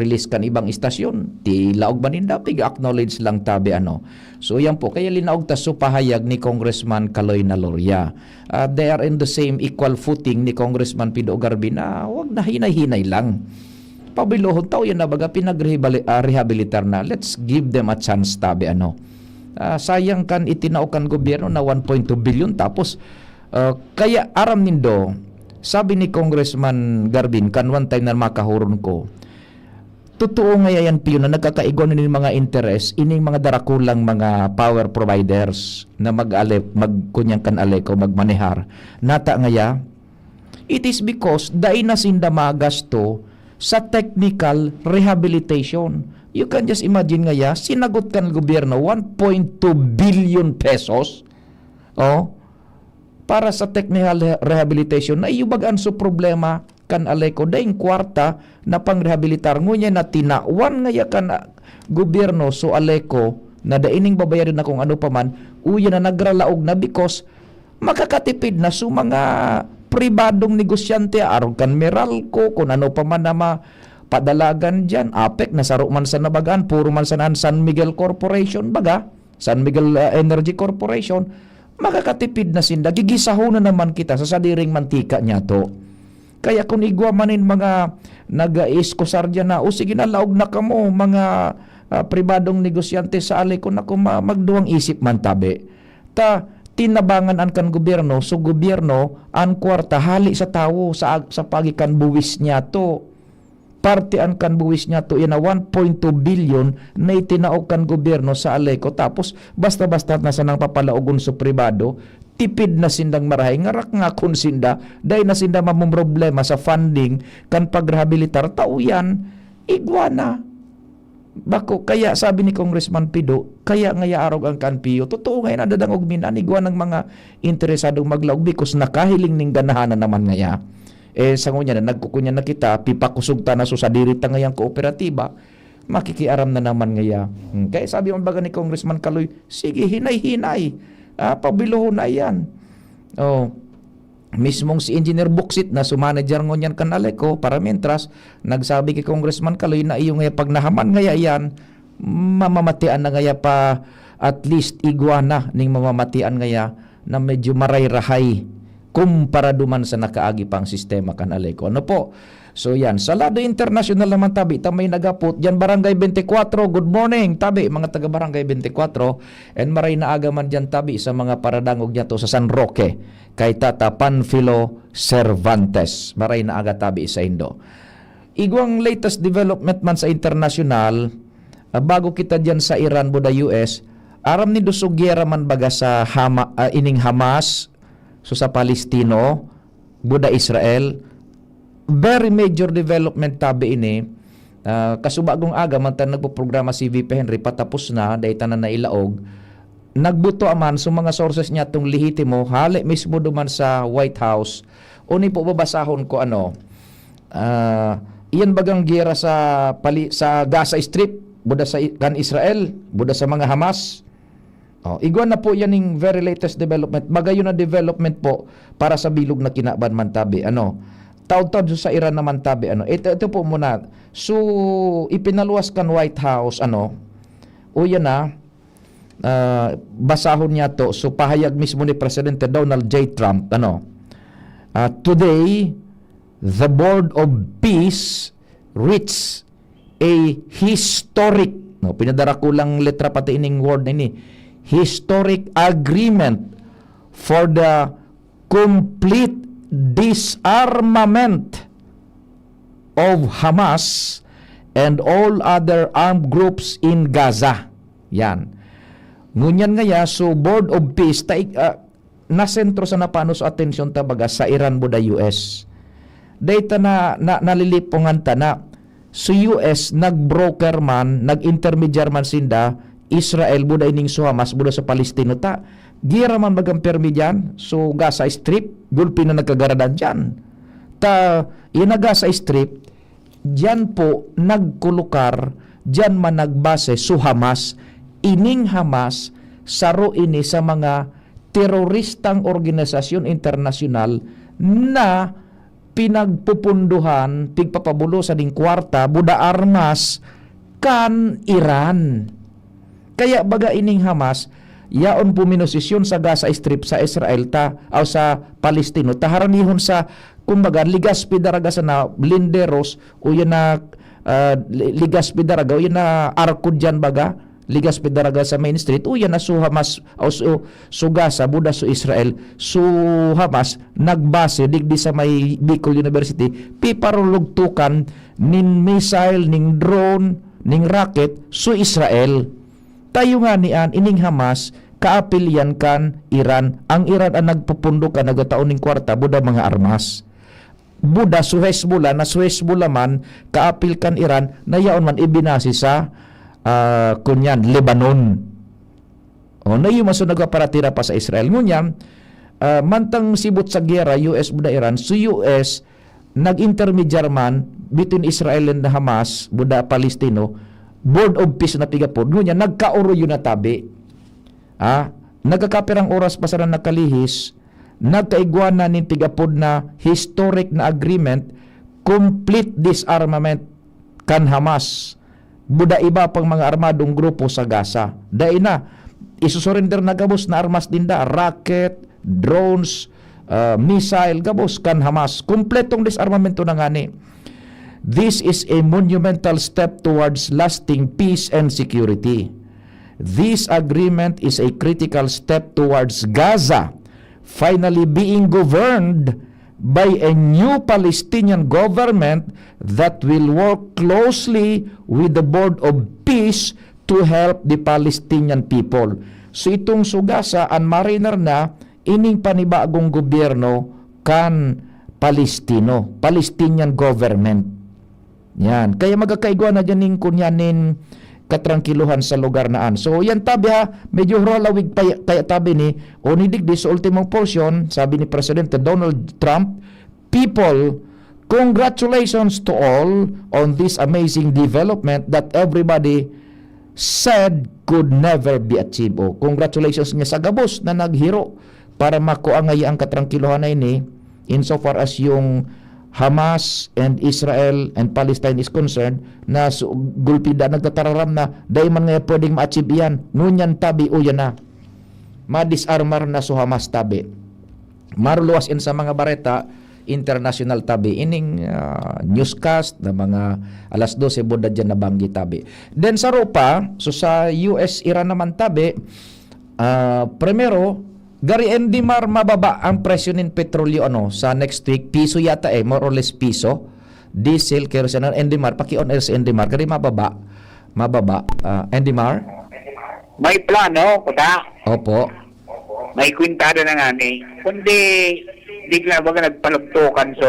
release kan ibang istasyon, ti laog ba ninda, pig-acknowledge lang tabi, ano. So, yan po. Kaya linaog ta so pahayag ni Congressman Kaloy Naloria. Ah, they are in the same equal footing ni Congressman Pido Garbi na wag na hinay-hinay lang. Pabilohon tao yan na baga pinagrehabilitar na. Let's give them a chance tabi, ano. Ah, sayang kan itinao kan gobyerno na one point two billion tapos, ah, kaya aram nindo, Sabi ni Congressman Garbin, kan one time na makahuron ko, totoo nga yan, Pio, na nagkakaigwa na nin mga interes, ining mga darakulang mga power providers na mag-ale-, mag-, kunyang kan Aleco, magmanehar. Nata nga ya, it is because dai na sinda magasto sa technical rehabilitation. You can just imagine nga ya, sinagot kan gobyerno one point two billion pesos, oh, para sa technical re-, rehabilitation. Na iyo baga an so problema kan Aleco, daing kwarta na pangrehabilitar. Ngunyan na tinawan nga ya kan, ah, gobyerno, so Aleco, na dai ning babayarin na kung ano pa man, uya na nagralaog na because makakatipid na so mga pribadong negosyante, arog kan Meralco, kung ano pa man na mapadalagan diyan, APEC, na saro man sa nabagaan, puro man sa nan San Miguel Corporation, baga, San Miguel, ah, Energy Corporation, makakatipid na sinda. Gigisahon na naman kita sa sadiring mantika niyato. Kaya kung igwa man nin mga nag-iiskusar diyan na, "O sige na, laog na kamo, mga, ah, pribadong negosyante sa Aleco," naku, ma-, magduwang isip man tabi. Ta, tinabangan an kan gobyerno, so gobyerno, an kwarta hali sa tawo, sa ag-, sa pagi kan buwis niyato. Parte an kan buwis niyato, yan na one point two billion na itinao kan gobyerno sa Aleco. Tapos, basta-basta na sanang papalaogon sa pribado, tipid na sindang marahay. Ngarak nga kun sinda, dai na sinda mamumroblema sa funding kan pagrehabilitar, tao yan, igwa na. Bako, kaya sabi ni Congressman Pido, kaya nga yaarog ang kan Pio. Totoo nga yan, nadadangog mi na, igwa ng mga interesadong maglaog because nakahiling ning ganahan na naman ngaya. Eh, sa ngunyan na nagkukunyan na kita, pipakosog ta na so sadiri ta ngayang kooperatiba, makikiaram na naman ngaya. Hmm, kaya sabi man baga ni Congressman Kaloy, "Sige, hinay-hinay. Ah, pabilohon na yan." Oh, mismong si Engineer Buksit na so manager ngunyan kan Aleco, para mientras, nagsabi kay Congressman Kaloy na iyo ngaya pag nahaman ngaya yan, mamamatian na ngaya pa at least igwa na ning mamamatian ngaya na medyo maray-rahay kumpara duman sa nakaagi pang sistema kan Aleco. Ano po? So yan, sa lado internasyonal naman tabi ta may nagapot diyan, Barangay twenty-four, good morning tabi, mga taga Barangay twenty-four, and maray na aga man diyan tabi sa mga paradangog niyato sa San Roque, kay Tata Panfilo Cervantes. Maray na aga tabi sa indo. Igwang latest development man sa internasyonal, ah, bago kita diyan sa Iran, buda U S, aram nindo so giyera man baga sa Hama-, ah, ining Hamas, so sa Palestino, buda Israel. Very major development tabi ini. Ah, kasubagong aga man ta nagpoprograma si V P Henry, patapos na, dai ta na nailaog. Nagbuto man, so mga sources niya tong lehitimo, hale mismo duman sa White House. Uni po babasahon ko ano, ah, iyan bagang giyera sa pali-, sa Gaza Strip, buda sa i-, kan Israel, buda sa mga Hamas. Oh, igwa na po yan ning very latest development. Magayon na development po para sa bilog na kinaban man tabi. Ano, taod-taod sa Iran naman tabi. Ano, ito, ito po muna. So, ipinaluwas kan White House, ano, o yan na, ah, basahon niya to. So, pahayag mismo ni Presidente Donald J Trump, ano, ah, "Today, the Board of Peace reached a historic," no, pinadara ko lang letra pati ining word na ini, "historic agreement for the complete disarmament of Hamas and all other armed groups in Gaza." Yan. Ngunyan ngaya, so Board of Peace, taig-, ah, nasentro sa napanos atensyon ta baga sa Iran buda U S. Dai ta na, na, nalilipongan ta na so U S nag-broker man, nag-intermediar man sinda, Israel buda ining so Hamas buda sa Palestino ta. Giyera man bagang permi diyan, so Gaza Strip, gulpi na nagkagaradan diyan. Ta, yan na Gaza Strip, diyan po nagkulukar, diyan man nagbase so Hamas. Ining Hamas, saro ini sa mga teroristang organisasyon internasyonal na pinagpupunduhan, pigpapabulosan nin kwarta, buda armas, kan Iran. Kaya baga ining Hamas, yaon puminosisyon sa Gaza Strip sa Israel ta, o sa Palestino, ta haranihon sa, kumbaga, Legazpi Daraga sana, Linderos, o yan na, ah, Le-, Legazpi Daraga, o yan na Arco diyan baga, Legazpi, Daraga sa Main Street, uya na su Hamas, o su, su Gaza, buda su Israel, su Hamas, nagbase digdi sa may Bicol University, piparulugtukan nin missile, ning drone, ning rocket, su Israel. Tayo ngani an, ining Hamas, kaapil yan kan Iran. Ang Iran ang nagpupundo kan, nagtatao ning kwarta, buda mga armas. Buda su Hezbollah, na su Hezbollah man, kaapil kan Iran, na yaon man ibinase sa, ah, kunyan, Lebanon. O, na iyo man su nagpaparatira pa sa Israel. Ngunyan, ah, mantang sibot sa giyera, U S buda Iran, su U S, nag-intermediar man, between Israel and Hamas, buda Palestino, Board of Peace na pigapod. Ngunyan, nagkaoroyo na tabi. Ah, nagkakapirang oras pa sana nakalihis, nagkaigwa na nin pigapod na historic na agreement, complete disarmament kan Hamas, buda iba pang mga armadong grupo sa Gaza. Dai na, isusurrender na gabos na armas ninda, rocket, drones, ah, missile, gabos kan Hamas. Kompletong disarmamento na ngani. This is a monumental step towards lasting peace and security. This agreement is a critical step towards Gaza finally being governed by a new Palestinian government that will work closely with the Board of Peace to help the Palestinian people. So, itong su Gaza, an mariner na, ining panibagong gobyerno kan Palestino, Palestinian government. Yan. Kaya magkakaigwa na dyan ning kunyan nin katrangkiluhan sa lugar na an. So, yan tabi ha, medyo halawig pa kaya tabi ni, o ni digdi sa ultimong portion, sabi ni Presidente Donald Trump, "People, congratulations to all on this amazing development that everybody said could never be achieved." O, congratulations niya sa gabos na naghiro para makua ngaya ang katrangkiluhan na ini, insofar as yung Hamas and Israel and Palestine is concerned, na su-, gulpi da nagtatararam na, dai man ngaya pwedeng ma-achieve iyan. Ngunyan tabi, uya na. Madisarmar na su Hamas tabi. Maruluwas in sa mga bareta, international tabi. Ining, ah, newscast na mga alas dose, buda dyan nabanggi tabi. Then sa Europa, so sa U S Iran naman tabi, ah, primero, gari N D M A R mababa ang presyo nin petrolyo, ano, sa next week. Piso yata eh, more or less piso. Diesel, kerosene, N D M A R, paki-on air sa N D M A R. Gari mababa. Mababa. Ah, N D M A R? May plano, kuda. Opo. May kwintada na nga ni. Kundi, bigla baga nagpalugtukan so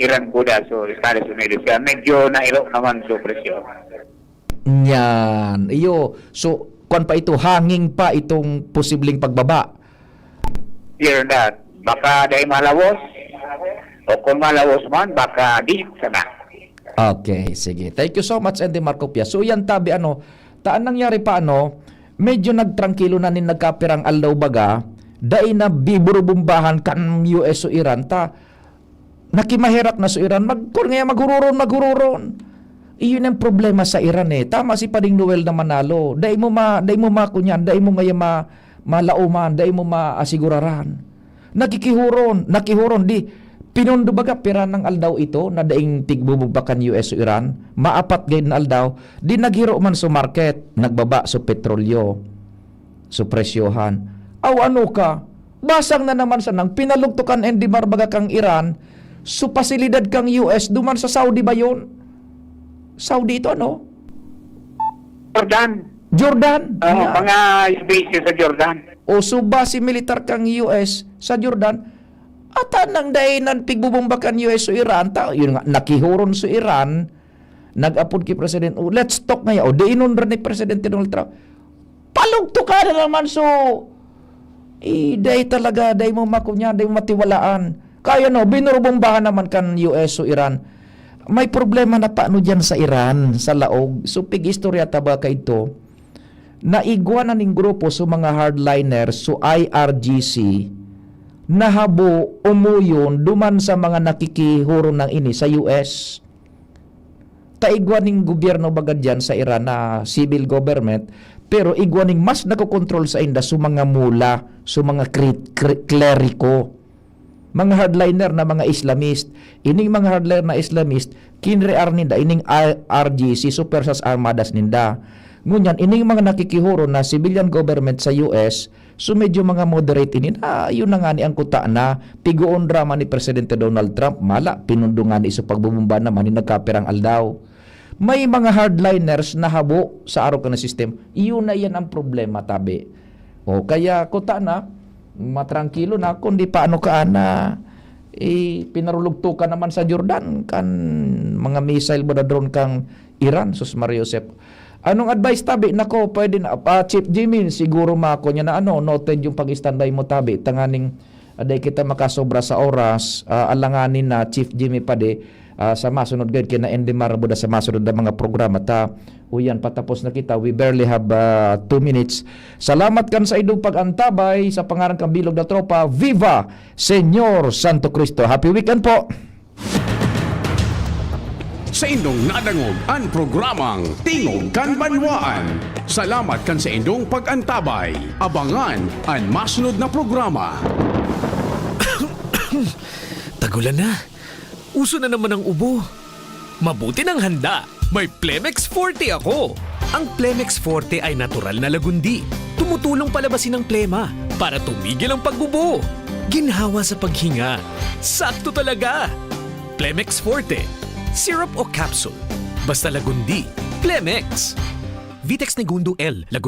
Iran kuda so Estados Unidos. Kaya medyo nairo naman so presyo. Yan. Iyo. So, kwan pa ito, hanging pa itong posibleng pagbaba. Fear that. Baka dahil malawos. O kung malawos man, baka di sana. Okay, sige. Thank you so much, Andy Marco Pia. So, yan tabi, ano, taan nangyari pa, ano, medyo nagtrangkilo na nin nagkapirang aldaw baga, dai na biburubumbahan kan U S o Iran, ta nakimaherak na so Iran, mag-, kun ngaya maghururon, maghururon. Iyon ang problema sa Iran eh. Tama si Pading Noel na Manalo. Dai mo ma-, dai mo makunyan, dai mo ngaya ma-, malauman, dai mo maasiguraran. Nakikihuron, nakihuron, di, pinundo baga, pira nang aldaw ito, na daing pigbubugbakan U S o Iran, maapat gayon na aldaw, di naghiro man so market, nagbaba so petrolyo, so presyohan. Aw, ano ka? Basang na naman sanang pinalugtukan and demar baga kang Iran, so pasilidad kang U S, duman sa Saudi ba yun? Saudi ito, ano? Jordan. Jordan. Oo, Yeah. mga base sa Jordan. O, so base militar kang U S sa Jordan, ata nang dai nan pigbubomba kan U S o Iran, ta, yun nga, nakihuron so Iran, nag-apod ki President, "O, let's talk ngaya." O, di inundra ni Presidente Donald Trump. Palugtukan na naman, so, eh, dai talaga, dai mo makunya, dai mo matiwalaan. Kaya no, binurubombahan naman kan U S o Iran. May problema na paano diyan sa Iran, sa laog? So, pig-istorya ta ba kaidto? Naigwa na ning grupo so mga hardliner, so I R G C, nahabo, umuyon, duman sa mga nakikihuron nang ini sa U S. Ta igwa ning gobyerno baga diyan sa Iran na civil government, pero igwa ning mas nakokontrol sainda so mga mula, so mga kri-, kri-, kleriko. Mga hardliner na mga Islamist. Ining mga hardliner na Islamist, kinrear ninda ining I R G C, so Persas Armadas ninda. Ngunyan, ining mga nakikihoron na civilian government sa U S, so medyo mga moderate ini na, yun na nga ni ang kuta na, pigoon drama ni Presidente Donald Trump, mala, pinundo nga ni iso pagbubumba naman ni nagkapirang aldaw. May mga hardliners na habo sa arog kan sistema. Iyon na yan ang problema, tabi. O, kaya kuta na, matrangkilo na, kundi paano ka na, eh, pinarulugto ka naman sa Jordan, kan mga missile ba na drone kang Iran, sus Maria Josep. Anong advice, tabi? Nako, pwede na, ah, Chief Jimmy, siguro mako niya na ano, noted yung pag-standby mo, tabi. Tanganing, ah, di kita makasobra sa oras, ah, alanganin na, Chief Jimmy, padi, ah, sa masunod gayud, kay na-end marabod na sa masunod na mga programa. Ta, uyan, patapos na kita. We barely have, ah, two minutes. Salamat kan sa idong pag-antabay sa pangaran kan bilog na tropa. Viva Señor Santo Cristo. Happy weekend po! Saindong nadangog an programang Tingog kan Banwaan. Salamat kan saindong pag-antabay. Abangan an masunod na programa. Tagulan na. Uso na naman ang ubo. Mabuti nang handa. May Plemex Forte ako. Ang Plemex Forte ay natural na lagundi. Tumutulong palabasin ang plema para tumigil ang pag-ubo. Ginhawa sa paghinga. Sakto talaga. Plemex Forte. Syrup o capsule. Basta lagundi. Plemex. Vitex Negundo L. Lagundi.